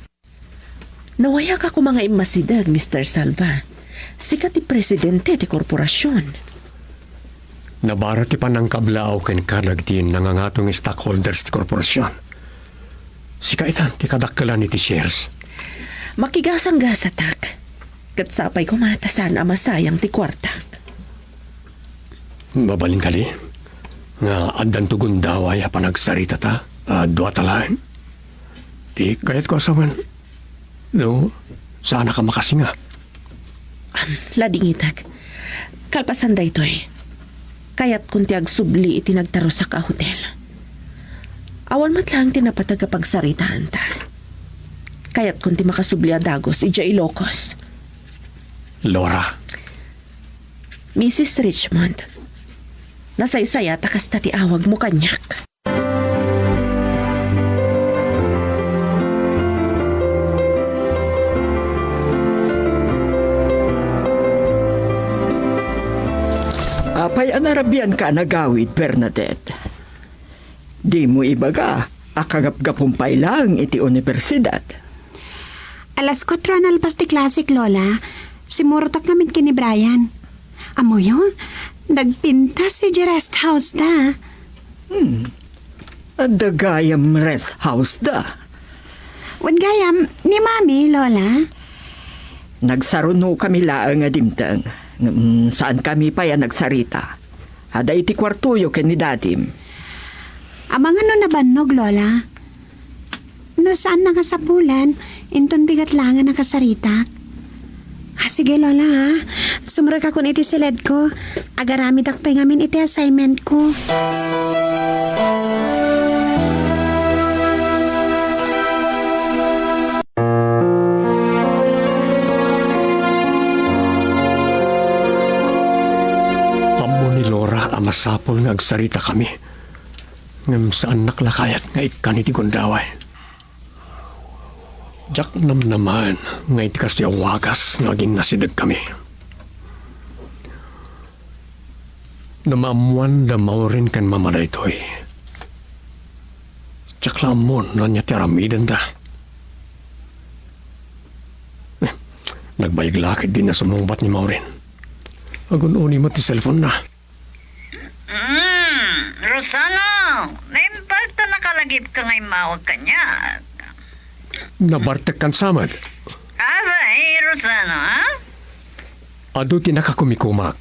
Nawayak a koma nga immasideg, Mister Salva. Sika ti presidente ti korporasion. Nabara ti pannangkablaaw kenka dagiti nangangato nga stockholders ti korporasion. Sika itan ti kadakkelan iti shares. Makigasanggasatak. Ket sapay koma ta saan a masayang ti kuartak. Mabalin kadi nga addanto gundaway a panagsaritata a duata laeng? Ti kayatko a sawen, no, saanak a makasinga. Am, ladingitek. Kalpasan daytoy, kayatkon ti agsubli iti nagtarusak a hotel. Awan met laeng ti napateg a pagsaritaanta. Kayatkon ti makasubli a dagus idiay Ilocos. Laura. Missus Richmond, nasaysayat a kasta ti awagmo kaniak. Apay a narabianka a nagawid, Bernadette? Dimo ibaga a kagapgapum pay laeng iti universidad. Alas kuatro a nalpas ti klasek, Lola. Simmurotak ngamin ken ni Brian. Ammoyo, nagpintas idiay rest house da. Hmm. Adda gayam rest house da. Wen gayam, ni Mami, Lola. Nagsarunokami laeng a dimteng. Ngem saankami pay a nagsarita. Adda iti kuartoyo ken ni Dadim. Amangan no nabannog, Lola. No saan nakasapulan, inton bigat laeng a nakasaritak. Ah, sige, Lola, ha? Sumrekakon iti siledko. Agaramidak pay ngamin iti assignmentko. Ammo ni Laura a masapul nga agsaritakami, ngem saannak la kayat nga ikkan iti gundaway. Diak namnamaen nga iti kastoy a wagas nga aginnasidegkami. No maammoan da Maureen ken Mama daytoy, diak la ammon no ania ti aramidenda. Eh, nagbayag la ketdi a sumungbat ni Maureen. Agun-uni met ti cellphone-na. Mm, Rosana, naimbag ta nakalagipka nga immawag kaniak. Nabartekkan sa met. Abay, Rosana, ha? Adu ti nakakumikumak.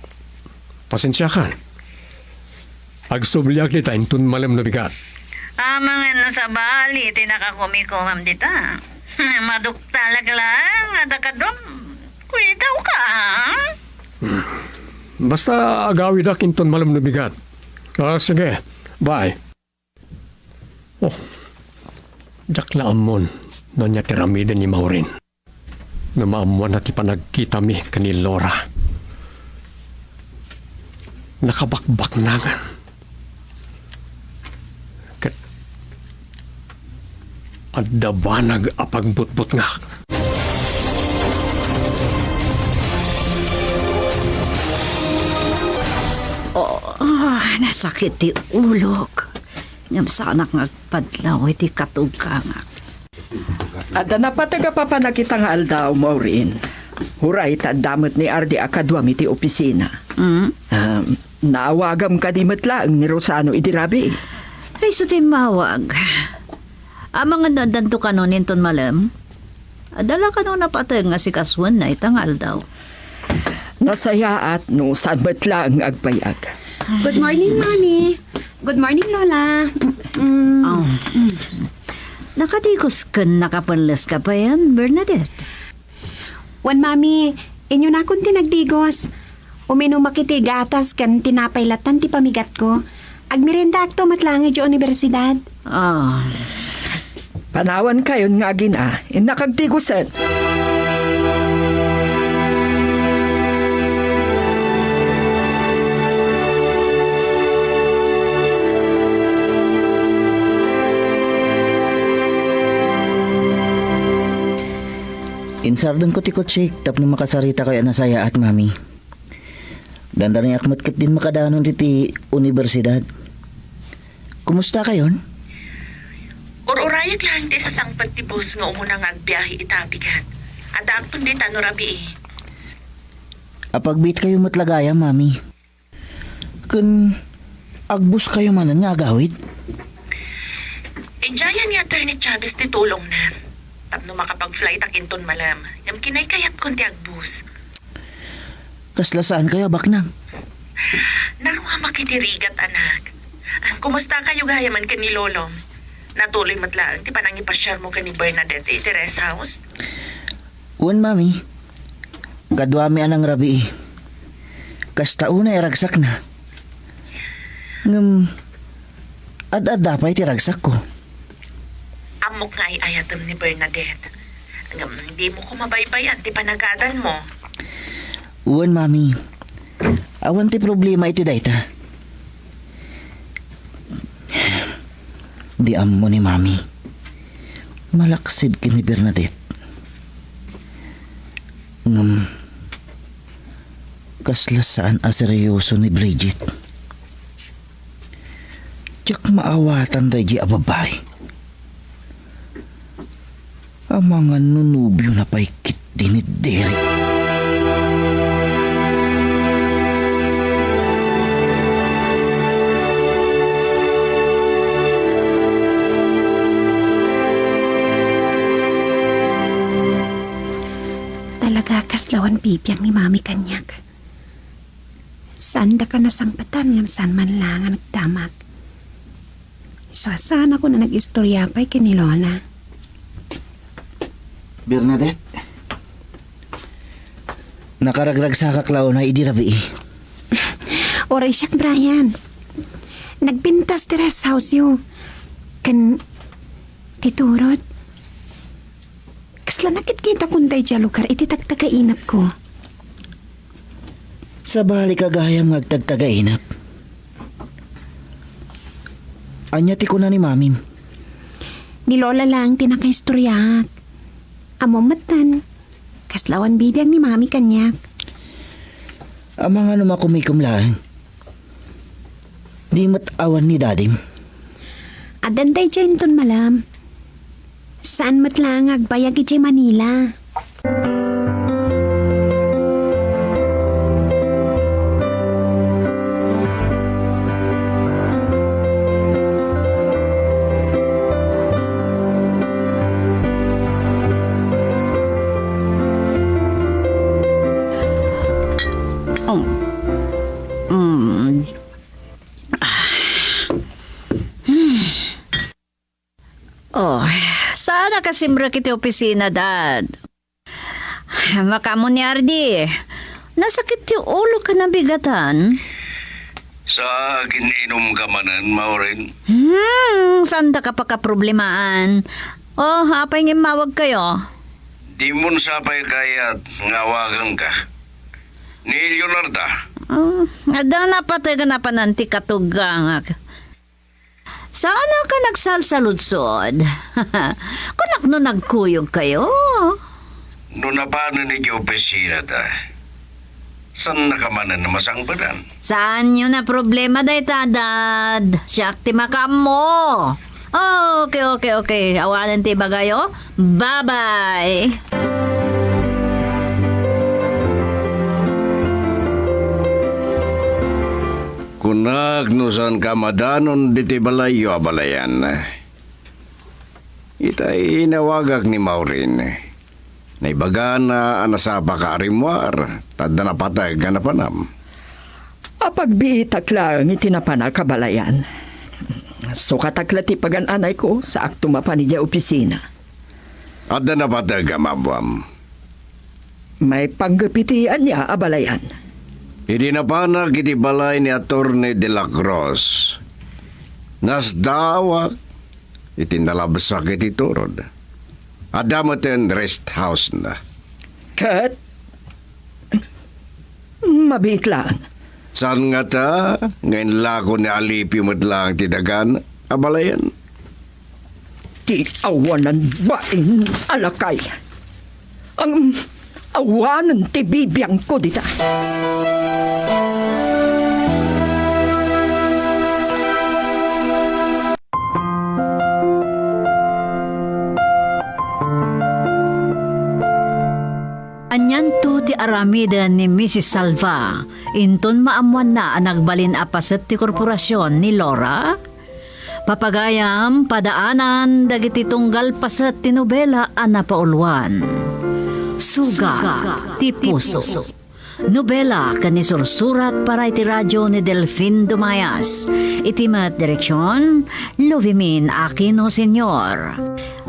Pasensiakan. Agsubliak dita inton malem no bigat. Amangan no sabali ti nakakumikumam dita. Maduktalak laeng, adda kadum. Kuidawka, ha? Hmm. Basta agawidak inton malem no bigat. Ah, sige. Bye. Oh, diak la ammon no ania ti aramiden ni Maureen. No maammoanna ti panagkitami ken ni Laura, nakabakbaknangan. Ket adda banag a pagbutbutngak. Oh, ah, nasakit ti ulok. Ngem saanak nga agpadlaw iti katugkangak. Adda napateg a papanak ita nga aldaw, Maureen. Uray ta adda met ni Ardi a kaduam iti opisina. Mm. Ah, naawagam kadi met laeng ni Rosano idi rabii? Ay, isu ti immawag. Amangan no addanto kanon inton malem? Adda la kano napateg nga sikasuenna ita nga aldaw? Nasayaat no saan met laeng agbayag. Good morning, Mami. Good morning, Lola. Mm. Oh. Nakadigos ken nakapelles ka payen, Bernadette? Wen, Mami, inyunakon ti nagdigos. Uminumak iti gatas ken tinapay latta ti pamigatko. Agmeriendaakto met laeng idiay universidad. Ah. Panawankayon nga agina, innak agdigosen. Insardenko ti kotsek tapno makasarita kayo a nasayaat, Mami. Dandaniak met ketdin makadanon iti universidad. Kumusta kayon? Ur-urayek laeng ti sasangpet ti bus nga umuna nga agbiahe ita a bigat. Addaakton dita no rabii. Apagbiit kayo met la gayam, Mami. Ken agbus kayo manen nga agawid? Idiayan ni Attorney Chavez ti tulongna. tapno makapag-flight-ak inton malem. Ngem kinaykayatkon ti agbus. Kasla saankayo a baknang? Naruamak iti rigat, anak. Kumustakayo gayamen ken ni Lolom? Natuloy met laeng ti panangipasiarmo ken ni Bernadette iti rest house? Wen, Mami. Kaduami a nangrabii. Kasta unay a ragsakna. Ngem, ad-adda pay ti ragsakko. Ammok nga ay-ayatem ni Bernadette. Ngem, dimo koma baybay-an ti panagadalmo. Wen, Mami. Awan ti problema iti dayta. Di ammo ni Mami. Malaksid ken ni Bernadette. Ngem, kasla saan a seryoso ni Bridget. Diak maawatan daydi a babbai. Amangan no nobiona pay ketdi ni Derek. Talaga, kasla awan bibiang ni Mami kaniak. Saandaka nasangpetan ngem saan man laeng a nagdamag. Sasanako no nag-istorya pay ken ni Lola. Bernadette, nakaragragsakak la unay idi rabii. Uray siak, Brian. Nagpintas ti rest house-yo. Ken ti turod. Kasla nakitkitakon daydiay a lugar iti tagtagainapko. Sabali ka gayam nga agtagtagainap. Ania ti kuna ni Mamim? Ni Lola lang ti nakaistoryaak. Ammom metten, kasla awan bibiang ni Mami kaniak. Amangan no makumikom laeng. Di met awan ni Dadim? Addan daydiay inton malem. Saan met laeng nga agbayag idiay Manila. Um, mm. Oh, saan a kasimrek iti opisina, Dad? Makaammo ni Ardi. Nasakit ti ulo ken nabigatan. Sa gin-inum ka manen, Maureen? Hmm, saan da ka pakaproblemaan? Oh, apay nga immawag kayo? Di mon sapay kayat nga awagan ka. Ni Leonarda. Ah, adda napateg a napanan ti katugangak. Saan ka nagsalsaludsod? Kunak no nagkuyog kayo? No napanen idiay opisina ta, saan na ka manen a masangpetan? Saanyo na problema dayta, Dad. Siak ti makaammo. Okay, okay, okay. Awanen ti ibagayo. Bye-bye. Kunak no saan ka madanon ditoy balayyo a balayan. Itay inawagak ni Maureen. Naibagana a nasapa ka a rimmuar, ta adda napateg a napanam. Apagbiitak laeng iti napanak a balayan. Sukatak la ti pagan-anayko, saakto mapan idiay opisina. Adda napateg a maammuam. Maipanggep iti ania a balayan? Idi napanak iti balay ni Attorney de la Cruz, nasdaawak iti nalabsak iti turod. Adda metten rest house-na. Ket mabiit laeng. Saan ngata nga inlako ni Alipio met laeng ti dagan a balayan? Ti awanan bain a lakay. Ang awanan ti bibiangko dita. Anianto ti aramiden ni Misis Salva inton maammoanna a nagbalin a paset ti korporasion ni Laura? Papagayam, padaanan dagiti tunggal paset ti nobela a napauluan. Suga ti puso. Nobela ken isursurat para iti radio ni Delfin Dumayas. Iti met direksion, Lovimin Aquino Senior.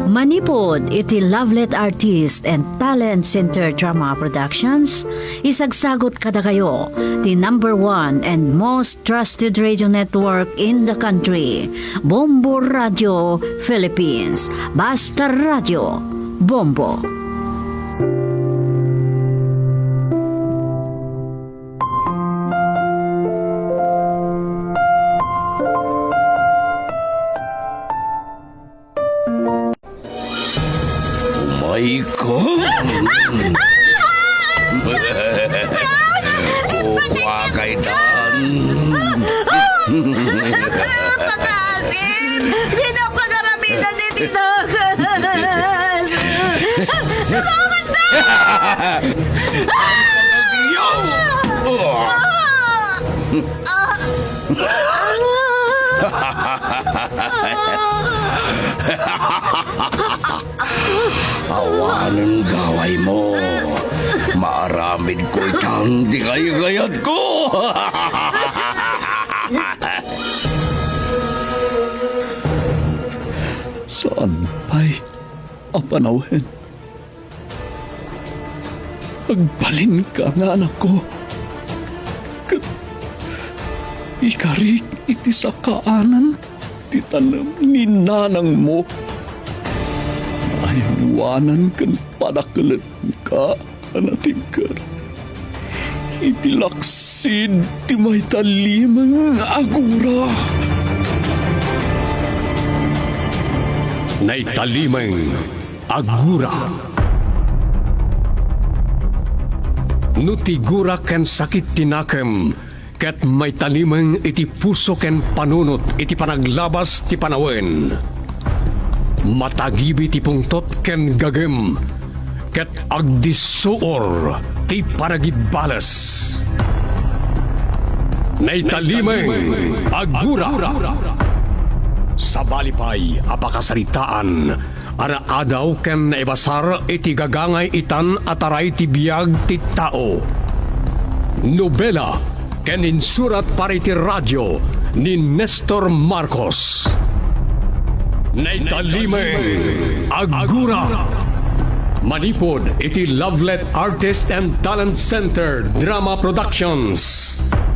Manipud iti Lovelet Artist and Talent Center Drama Productions, isagsagut kadakayo ti number one and most trusted radio network in the country, Bombo Radio Philippines. Basta Radio, Bombo. Umay ka. Kukuha kay Dan. Pangasim! Di na pagaramidan ni Tito Gas! Tulungan ka! Awanen gawaymo. Maaramidko itan ti kaygayatko. Saan pay a panawen? Agbalinka nga anakko, ket ikarik iti sakaanan ti tanem ni nanangmo. Aywanan ken padakelenka a natingker iti laksid ti maitalimeng a gura. Naitalimeng a gura. No ti gura ken sakit ti nakem ket maitalimeng iti puso ken panunot iti panaglabas ti panawen, matagibi ti pungtot ken gagem, ket agdissuor ti panagibbales. Naitalimeng a gura. Sabali pay a pakasaritaan a naadaw ken naibasar iti gagangay itan a taray ti biag ti tao. Nobela ken insurat para iti radio ni Nestor Marcos. Naitalimeng a gura. Manipud iti Lovelet Artist and Talent Center Drama Productions.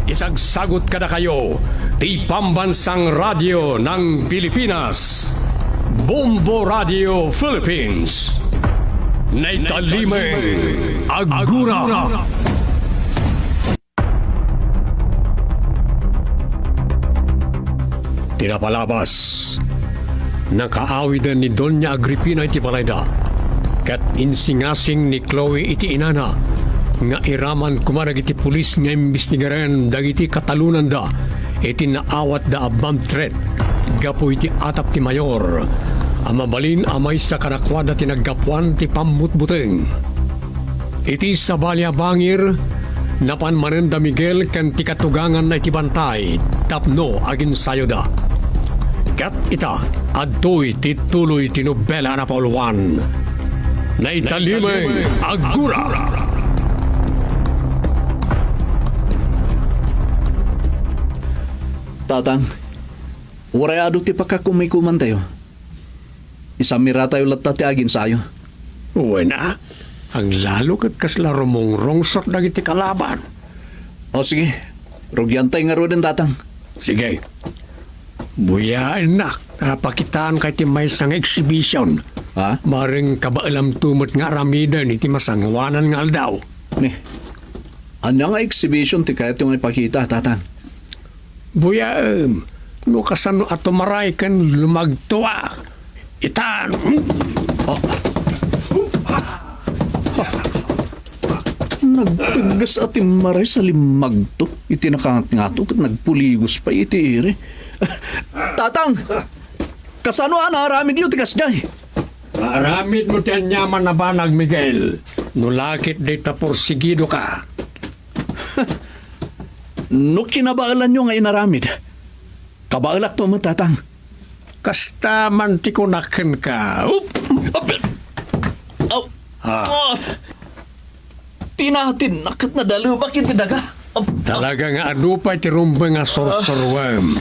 Isagsagut kadakayo ti Pambansang Radyo ng Pilipinas, Bombo Radio Philippines. Naitalimeng a gura. Ti napalabas, nakaawiden ni Doña Agripina iti balayda, ket insingasing ni Chloe iti inana nga iraman koma dagiti pulis nga imbestigaren dagiti katalonanda iti naawatda a bomb threat gapu iti atap ti mayor a mabalin a maysa kadakuada ti naggapuan ti pammutbuteng. Iti sabali a bangir, napan manen da Miguel ken ti katuganganna iti bantay tapno aginsayoda. Ket ita, adtoy ti tuloy ti nobela a napauluan. Naitalimeng a gura. Tatang, uray adu ti pakakumikumantayo, isamiratayo latta ti aginsayo. Wen a, aglalo ket kasla rumungrungsot dagiti kalaban. O sige, rugiantay ngaruden, Tatang. Sige. Buyaennak, a, pakitaanka iti maysa nga exhibition. Ha? Maring kabaelamto met nga aramiden iti masangoanan nga aldaw. Ni, ania nga exhibition ti kayatyo nga ipakita, Tatang? Buyaem, no kasano a tumaray ken lumagtoak. Itan! Ah. Ha. Nagtuggas a timmaray sa limmagto iti nakangatngato ket nagpuligos pay iti iri. Tatang! Kasano a naaramidyo ti kasdiay? Maaramidmo ti aniaman a banag, Miguel, no lakit dayta porsigidoka. No kinabaelanyo nga inaramid, kabaelakto met, Tatang. Kasta man ti kunak kenka. Up! Aw! Ah. Ah! Tinatinnak ket nadalebak iti daga. Ap-, Talaga nga adu pay ti rumbeng a sursuruem.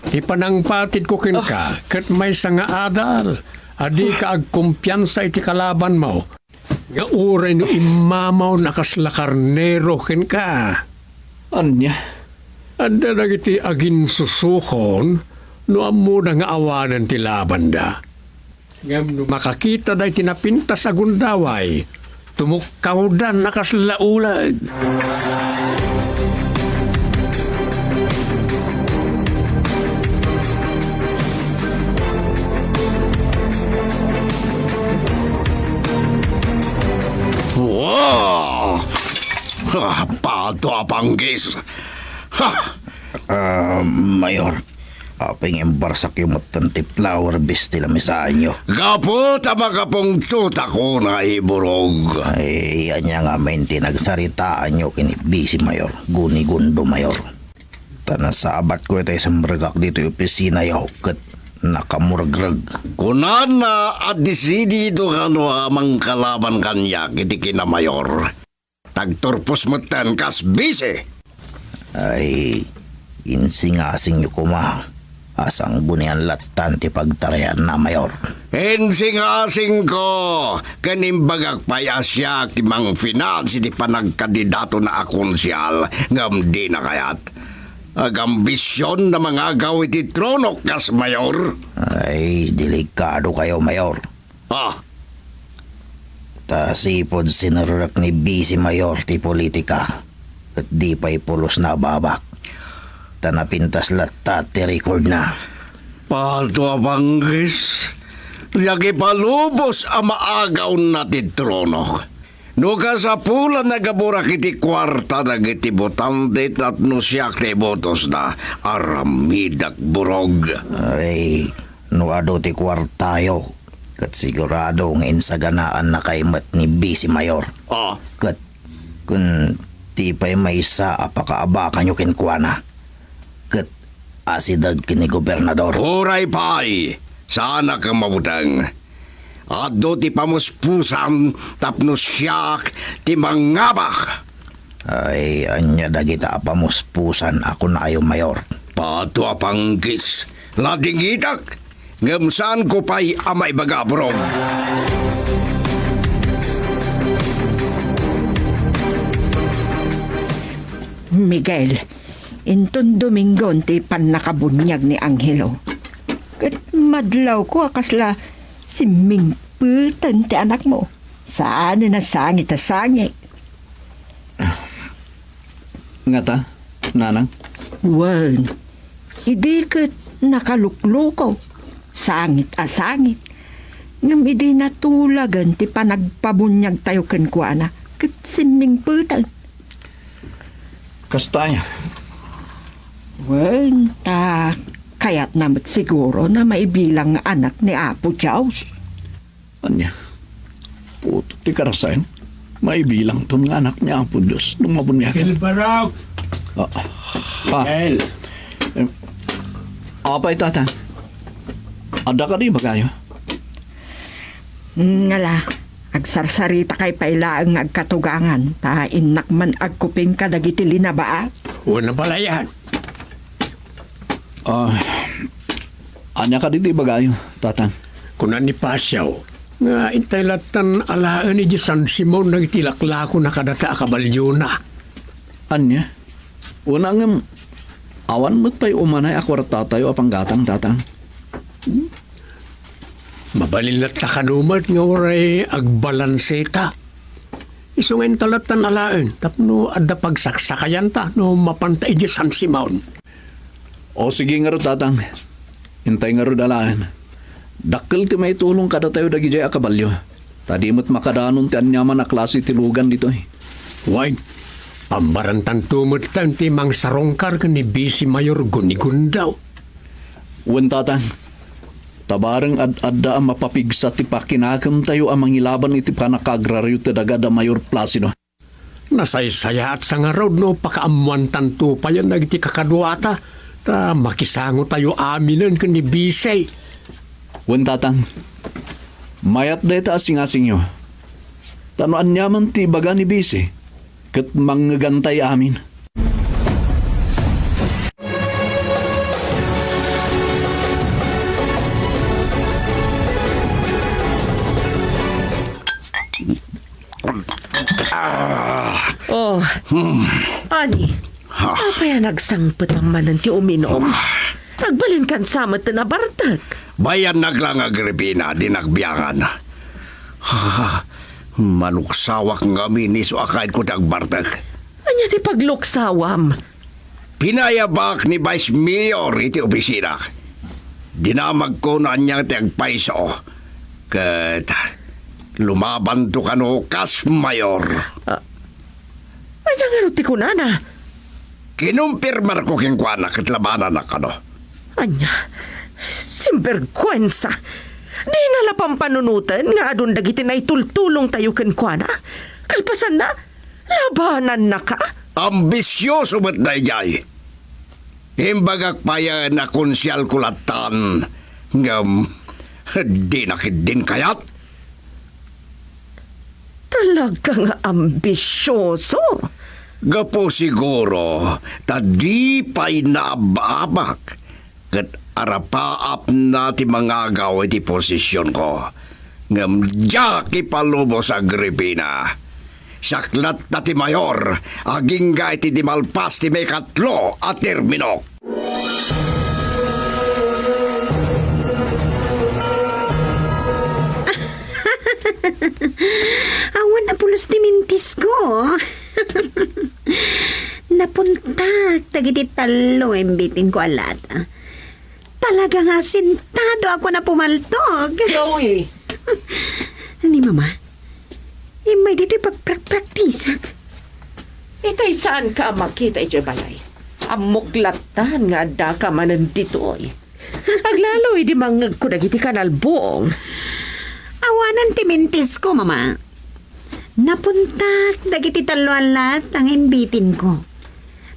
Ti panangpatidko kenka, ket maysa nga adal a dika agkumpiansa iti kalabanmo, nga uray no immamawna kasla karnero kenka. Ania? Adda dagiti aginsusukon no ammoda nga awanen ti labanda. Ngem no makakitada iti napintas a gundaway, tumukkawdan a kasla uleg. Wow! Ah, pato a panggis! Ha! Ah, Mayor, apay nga imbarsakyo metten ti flower vase ti lamisaanyo? Gapu ta makapungtotak, Iburog. Ay, ania ngamin ti nagsaritaanyo ken ni Bisi Mayor, Gunigundo Mayor? Ta nasabatko itay simregak ditoy opisinayo ket nakamuregreg. Kunana a disidido kano a mangkalaban kaniak iti kinamayor. Tagturpos metten kas bisi. Ay, insingasingyo koma a sangbunian lattan ti pagtarayanna, Mayor. Insingasingko, ken imbagak pay a siak ti mangfinance iti panagkandidatona a konsial, ngem dina kayat. Agambision a mangagaw iti tronok kas mayor. Ay, delikadokayo, Mayor. Ah. Ta sipud sinerrek ni Bisi Mayor ti politika, ket di pay pulos nababak. Ta napintas latta ti recordna. Pato a panggis, nagipalubos a maagawna ti trono. No kasapulan a gaburak iti kuarta dagiti botante tapno siak ti ibotosna, aramidak burog. Ay, no adu ti kuartayo, ket sigurado nga insaganaannakay met ni Bisi Mayor. Ah. Ket kun ti pay maysa a pakaabakanyo kenkuana, ket asideg ken ni Gobernador. Uray pay, saanak a mabuteng. Adu ti pamuspusan tapno siak ti mangabak. Ay, ania dagita a pamuspusan a kunayo, Mayor? Pato a panggis, ladingitak, ngem saanko pay a maibaga, burog. Miguel, inton Domingon ti pannakabuniag ni Angelo. Ket madlawko a kasla simmingpeten ti anakmo. Saanen a sangit a sangit. Ngata, nanang? Wen, idi ket nakaluklukaw, sangit a sangit. Ngem idi natulagen ti panagpabuniagtayo kenkuana, ket simmingpeten. Kasta aya? Wen, ta kayatna met siguro a maibilang nga anak ni Apo Dios. Ania? Putot ti karasaen. Maibilangton nga anak ni Apo Dios no mabuniag. Silbarok! Ah, ha? Miguel! Eh, apay, Tata? Adda kadi ibagayo? Ngala, agsarsaritakay pay laeng nga agkatugangan, ta innak man agkuping kadagiti linabaak. Wen a balayan. Ah, ania kadi ti ibagayo, Tatang? Kuna ni Pasiaw nga intay lattan alaen idiay San Simon dagiti laklakona kadata a kabalyona. Ania? Una ngem, awan met pay umanay a kuartatayo a panggatang, Tatang. Mabalin latta kano met nga uray agbalanseta. Isu nga inta lattan alaen tapno adda pagsaksakayanta no mapanta idiay San Simon. O, sige ngarud, Tatang. Intay ngarud alaen. Dakkel ti maitulong kadatayo dagidiay a kabalio, ta di met makadanon ti aniaman a klase ti lugan ditoy. Wen, pammarantanto metten ti mangsarungkar ken ni Bisi Mayor Gunigundo. Wen, Tatang. Ta bareng ad-adda a mapapigsa ti pakinakemtayo a mangilaban iti pannakaagrario ti daga da Mayor Placido. Nasaysayaat sa ngarud no pakaammoantanto payen dagiti kakaduata Ta makisangotayo aminen ken ni Bisi. Wen, Tatang. Mayat dayta a singasingyo. Ta no aniaman ti ibaga ni Bisi, ket mangngegantay amin. Ah. Oh. Hmm. Ani, ah, apay a nagsangpet manen ti uminom? Ah. Agbalinkan sa met ti nabartek. Bayannak la nga Agripina, dinak biangan. Ah, maluksawak ngamin isu a kayatko ti agbartek. Ania ti pagluksawam? Pinayabak ni Vice Mayor iti opisina. Dinamagko no ania ti agpayso. Ket lumabanto kano kas mayor. Ah, ania ngarud ti kunana? Kinumpirmarko kenkuana ket labanannak kano. Ania? Sinberguensa! Dina la pampanunoten nga adun dagiti naitultulongtayo kenkuana? Kalpasanna, labanannaka? Ambisioso met daydiay. Imbagak payen a konsehalko lattan, ngem dina ketdin kayat. Talaga nga ambisioso. Gapu siguro ta di pay naab-abak ket arapaapna ti mangagaw iti posisionko. Ngem diak ipalubos, Agripina. Siak latta ti mayor, agingga iti di malpas ti maikatlo a terminok. Awan a pulos ti mintisko. Napuntak dagiti tallo a imbitinko a lata. Talaga nga asintado ako a pumaltog. Chloe! Ni Mama, immay ditoy pagprakpraktisak. Itay saanka a makita idiay balay. Ammok lattan nga addaka manen ditoy. Aglalo idi mangngegko dagiti kanalbuong. Awanen ti mintisko, Mama. Napuntak dagiti tallo a lata nga imbitinko.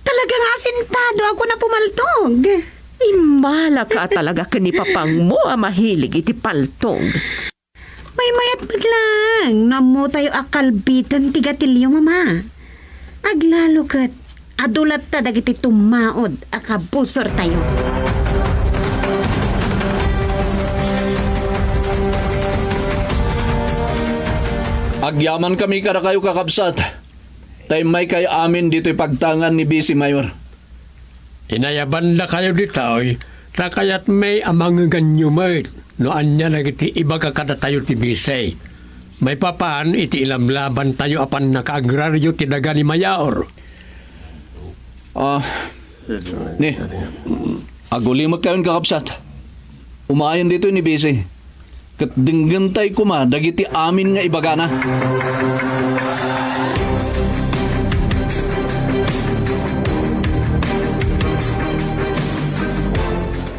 Talaga nga asintado ako a pumaltog. Immalaka talaga ken ni papangmo a mahilig iti paltog. Maymayat met laeng no ammotayo a kalbiten ti gatilio, Mama. Aglalo ket adu latta dagiti tummaod a kabusortayo. Agyamankami kadakayo, kakabsat, ta immaykayo amin ditoy pagtangan ni Bisi Mayor. Inayabandakayo ditoy, ta kayatmi a mangngeganyo met no ania dagiti ibaga kadatayo ti Bisi. Maipapan iti ilamlabantayo a pannakaagrario ti daga ni Mayor. Ah, ni, agulimekkayon, kakabsat. Umayen ditoy ni Bisi. Ket denggentay koma dagiti amin nga ibagana.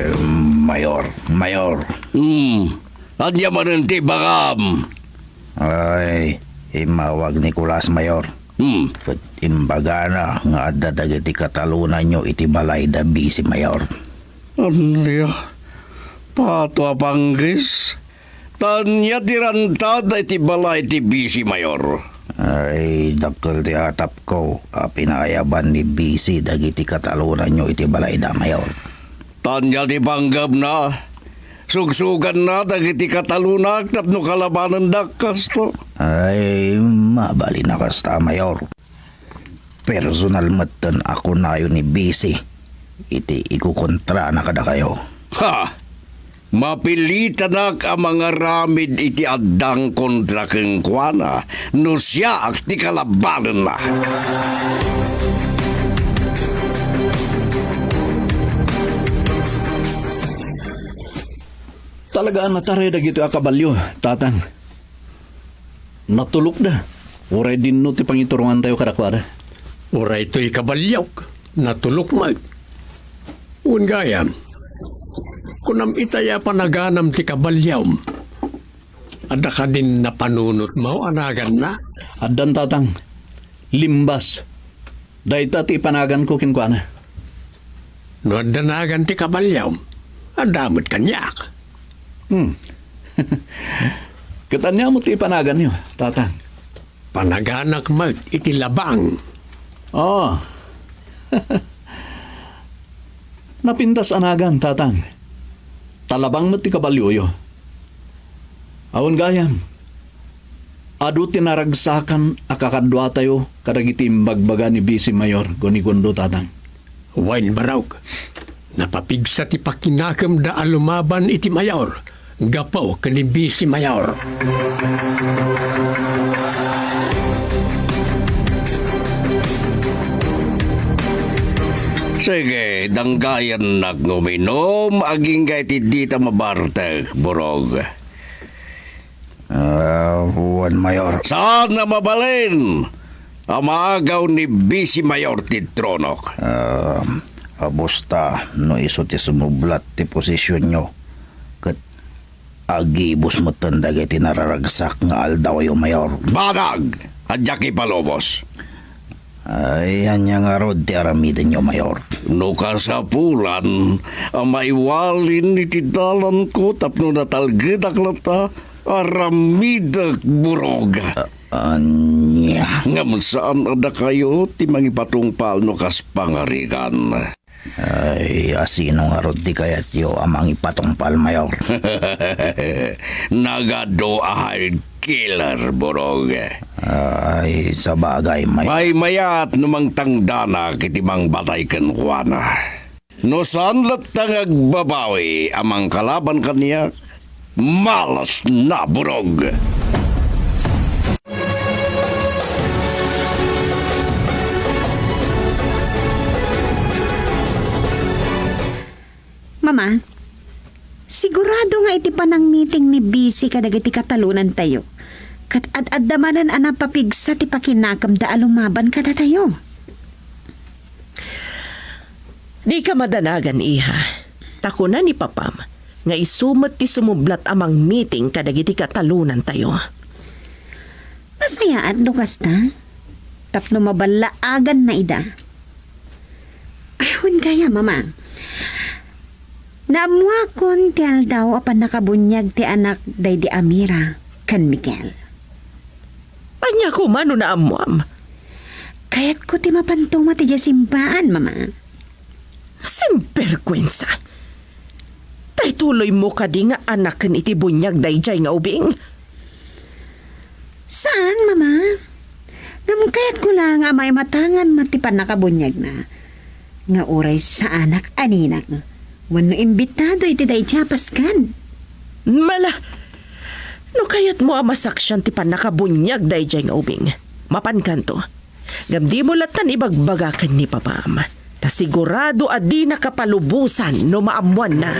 Em, Mayor, Mayor. Hmm. Ania manen ti ibagam? Ay, immawag ni Nicolas, Mayor. Hmm. Ket imbagana nga adda dagiti katalonanyo iti balay da Bisi, Mayor. Ania? Pato a panggis? Ta ania ti rantada iti balay ti Bisi, Mayor? Ay, dakkel ti atapko a pinayaban ni Bisi dagiti katalonanyo iti balay da, Mayor. Ta ania ti panggepna? Sugsuganna dagiti katalonak tapno kalabanendak kasto? Ay, mabalin a kasta, Mayor. Personal metten a kunayo ni Bisi iti ikukontrana kadakayo. Ha! Mapilitanak a mangaramid iti addang kontra kenkuana no siak ti kalabanenna. Talaga a nataray dagitoy a kabalio, Tatang. Natulokda. Uray dinno ti pangiturongantayo kadakuada. Uray toy kabaliok, natulok met. Wen gayam, kunam itay a panaganam ti kabaliom. Adda kadin napanunotmo a naganna? Addan, Tatang. Limbas. Dayta ti ipanaganko kenkuana. No adda nagan ti kabalio, adda met kaniak. Hmm. Ket ania met ti ipanaganyo, Tatang? Panaganak met iti labang. Oh. Napintas a nagan, Tatang. Ta labang met ti kabalioyo. Awan gayam. Adu ti naragsakan a kakaduatayo kadagiti imbagbaga ni Vice Mayor Gonigundo, Tatang. Wen, Barok, napapigsa ti pakinakemda a lumaban iti mayor gapu ken ni Vice Mayor. Sige, danggayannak nga uminum agingga iti dita mabartek, Burog. Ah, wen, Mayor. Saan a mabalin a maagaw ni Vice Mayor ti tronok? Ah, abusta, no isu ti sumublat ti posisyonyo, ket agibus metten dagiti nararagsak nga aldawyo, Mayor. Banag! Adda kipalubos. Ay, ania ngarud ti aramidenyo, Mayor? No kasapulan a maiwalin iti dalanko tapno natalgedak latta, aramidek, Burog. A-, ania? Ngem saan a dakayo ti mangipatungpal no kas pangarigan. Ay, asino ngarud ti kayatyo a mangipatungpal, Mayor? Nagadu a hired killer, Burog. Ay, sabagay, Mayor. Maymayat no mangtangdanak iti mangbatay kenkuana. No saan latta nga agbabawi a mangkalaban kaniak, malas na, Burog! Mama, sigurado nga iti panangmiting ni Vice kadagiti katalonantayo, ket ad-adda manen a napapigsa ti pakinakemda a lumaban kadatayo. Dika madanagan, iha. Ta kuna ni papam nga isu met ti sumublat a mangmiting kadagiti katalonantayo. Nasayaat no kasta, tapno maballaaganna ida. Ay, wen gayam, Mama. Naammuakon ti aldaw a pannakabuniag ti anak daydi Amira ken Miguel. Ania koma no naammuam? Kayatko ti mapanto met idiay simbaan, Mama. Simberguensa! Ta ituloymo kadi nga anaken iti buniag daydiay nga ubing? Saan, Mama. Ngem kayatko laeng a maimatangan met ti pannakabuniagna. Nga uray saanak a ninang wenno imbitado iti daydiay a paskan. Mala, no kayatmo a masaksian ti pannakabuniag daydiay nga ubing, mapankanto. Ngem dimo lattan ibagbaga ken ni papam, ta sigurado a dina kapalubosan no maammoanna.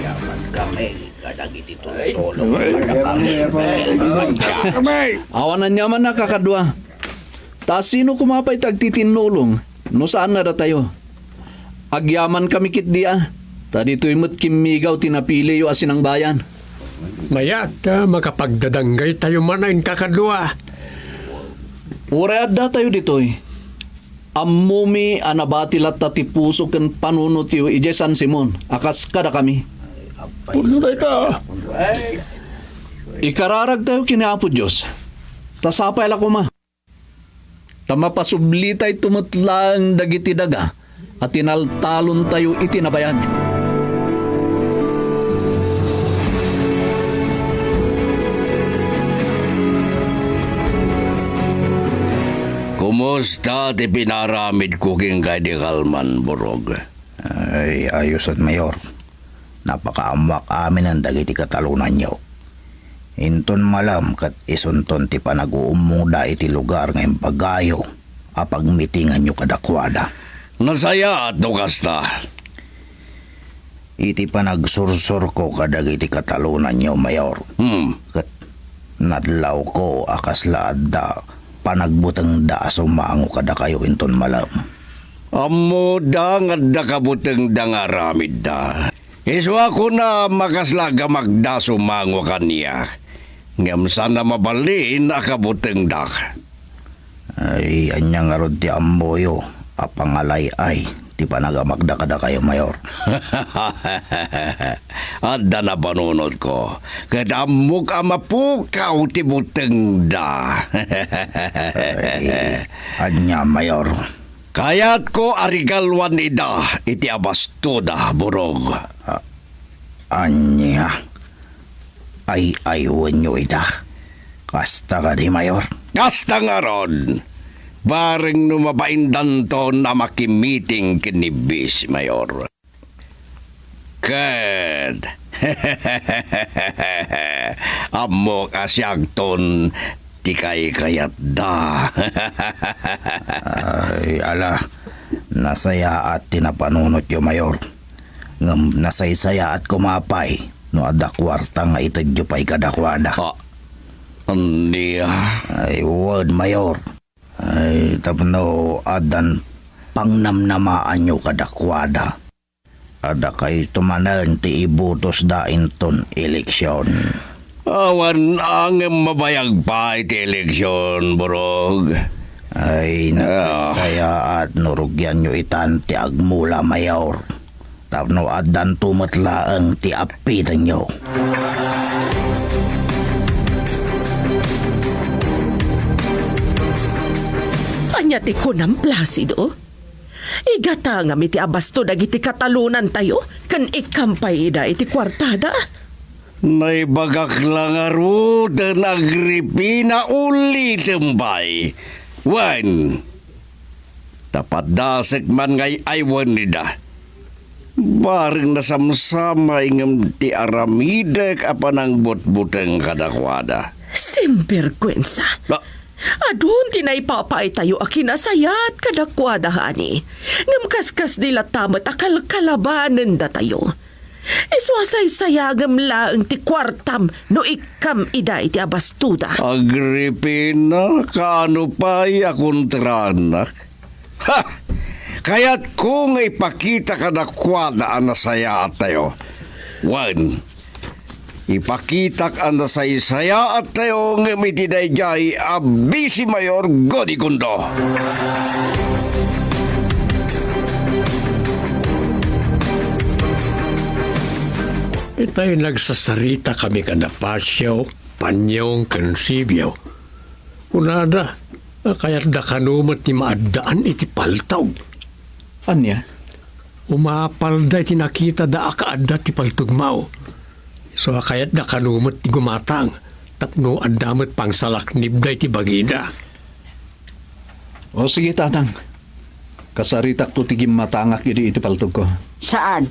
Yaman kami kadagiti tultulong. Ay, kadakami. Ay, kami. Awan aniaman a kakadua. Ta sino koma pay ti agtitinnulong no saan a datayo? Agyaman kami ketdi a, ta ditoy met kimmigaw ti napiliyo a sinangbayan. Mayat a makapagdadanggaytayo manen, kakadua. Uray addatayo ditoy, ammomi a nabati latta ti puso ken panunotyo idiay San Simon a kas kadakami. Pudno dayta. Ikararagtayo ken ni Apo Dios, ta sapay la koma. Ta mapasublitayto met laeng dagiti daga a tinaltalontayo iti nabayag. Kumusta ti pinaramidko kenka idi kalman, Burog? Ay, ayosen, Mayor. Napakaammoak aminen dagiti katalonanyo. Inton malem ket isunton ti panaguummongda iti lugar nga imbagayo a pagmitinganyo kadakuada. Nasayaat no kasta. Iti panagsursurko kadagiti katalonanyo, Mayor, Hmm. ket nadlawko a kasla adda panagbutengda a sumango kadakayo inton malem. Ammoda nga adda kabutengda nga aramidda. Isu a kunam a kasla gamakda a sumango kaniak. Ngem saan a mabalin a kabutengda. Ay, ania ngarud ti ammoyo a pangalay-ay ti panagamakda kadakayo, Mayor? Adda napanunotko, ket ammok a mapukaw ti butengda. Ay, ania, Mayor? Kayatko a regaluan ida iti abastoda, Burog. A-, ania? Ay-aywenyo ida. Kasta kadi, Mayor? Kasta ngarud. Bareng no mabaindanton a makimiting ken ni Vice Mayor. Ket ammok a siakton ti kaykayatda. Ay, ala, nasayaat ti napanunotyo, Mayor. Ngem nasaysayaat koma pay no adda kuarta nga itedyo pay kadakuada. Ah, ania? Ay, wen, Mayor. Ay, tapno addan pangnamnamaanyo kadakuada. Adda kayto manen ti ibutosda inton eleksion. Awan ngem mabayag pay ti eleksion, Burog. Ay, ah, nasaysayaat no rugianyo itan ti agmula, Mayor. Tapno addanto met laeng ti appitenyo. Ania ti kunam, Placido? Igatangam iti abasto dagiti katalonantayo, ken ikkam pay ida iti kuartada. Naibagak la ngaruden, Agripina, ulitem pay. Wen, ta padasek man nga ay-aywen ida. Bareng nasamsamay ngem ti aramidek a panangbutbuteng kadakuada. Simberkuensa! Ah. Adun ti naipapaaytayo a kinasayaat kadakuada, honey. Ngem kaskasdi latta met a kalkalabanendatayo. Isu a saysayagem laeng ti kuartam no ikkam ida iti abastoda. Agripina, kaano pay a kontranak? Ha! Kayatko nga ipakita kadakuada a nasayaatayo. Wen, ipakitak a nasaysayaattayo ngem iti daydiay a Vice Mayor Godigondo. Itay nagsasarita kami kada Facio, Panyong, ken Sibio. Kunada, a kayatda kano met ti maaddaan iti paltog. Ania? Umapalda iti nakitada a kaadda ti paltogmo. Isu a kayatda kano met ti gumatang, tapno adda met pangsalaknibda iti bagida. O sige, Tatang. Kasaritakto ti gimmatangak idi iti paltogko. Saan.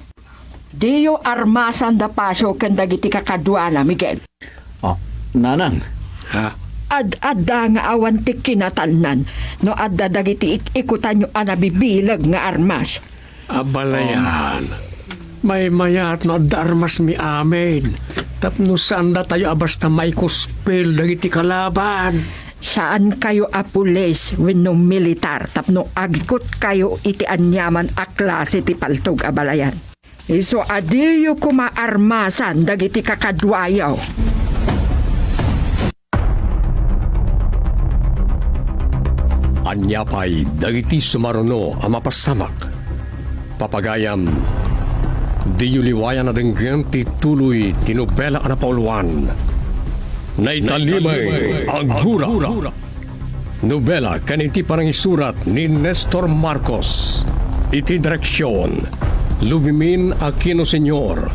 Diyo armasan da Paso ken dagiti kakaduana, Miguel. Oh, Nanang. Ha? Ad-adda nga awan ti kinatalnan no adda dagiti ik-ikutanyo a nabibileg nga armas. Abalayan. Um. Maymayat no adda armasmi amin. Tapno saandatayo a basta maikuspil dagiti kalaban. Saankayo a pulis wenno militar tapno agikutkayo iti aniaman a klase ti paltog, abalayan. Isu a diyo koma armasan dagiti kakaduayo. Ania pay dagiti sumaruno a mapasamak? Papagayam, diyo liwayan a denggen ti tuloy ti nobela a napauluan. Naitallimay a gura. Nobela ken iti panangisurat ni Nestor Marcos. Iti direksion, Luvimin Aquino Senior.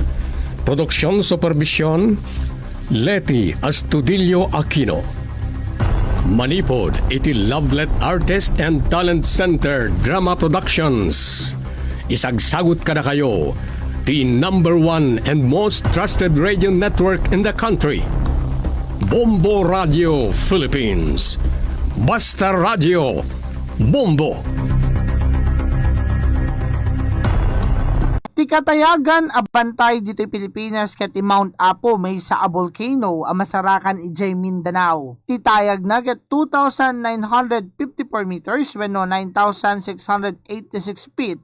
Produksion supervision, Leti Astudillo Aquino. Manipud iti Lovelet Artist and Talent Center Drama Productions. Isagsagut kadakayo ti number one and most trusted radio network in the country, Bombo Radio Philippines. Basta Radio, Bombo. Ti katayagan a bantay ditoy Pilipinas ket ti Mount Apo, maysa a volcano a masarakan idiay Mindanao. Ti tayagna ket two thousand nine hundred fifty-four meters wenno nine thousand six hundred eighty-six feet.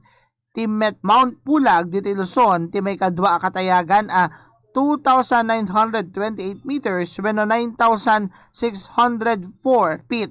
Ti met Mount Pulag ditoy Luzon, ti maikadua a katayagan a two thousand nine hundred twenty-eight meters wenno nine thousand six hundred four feet.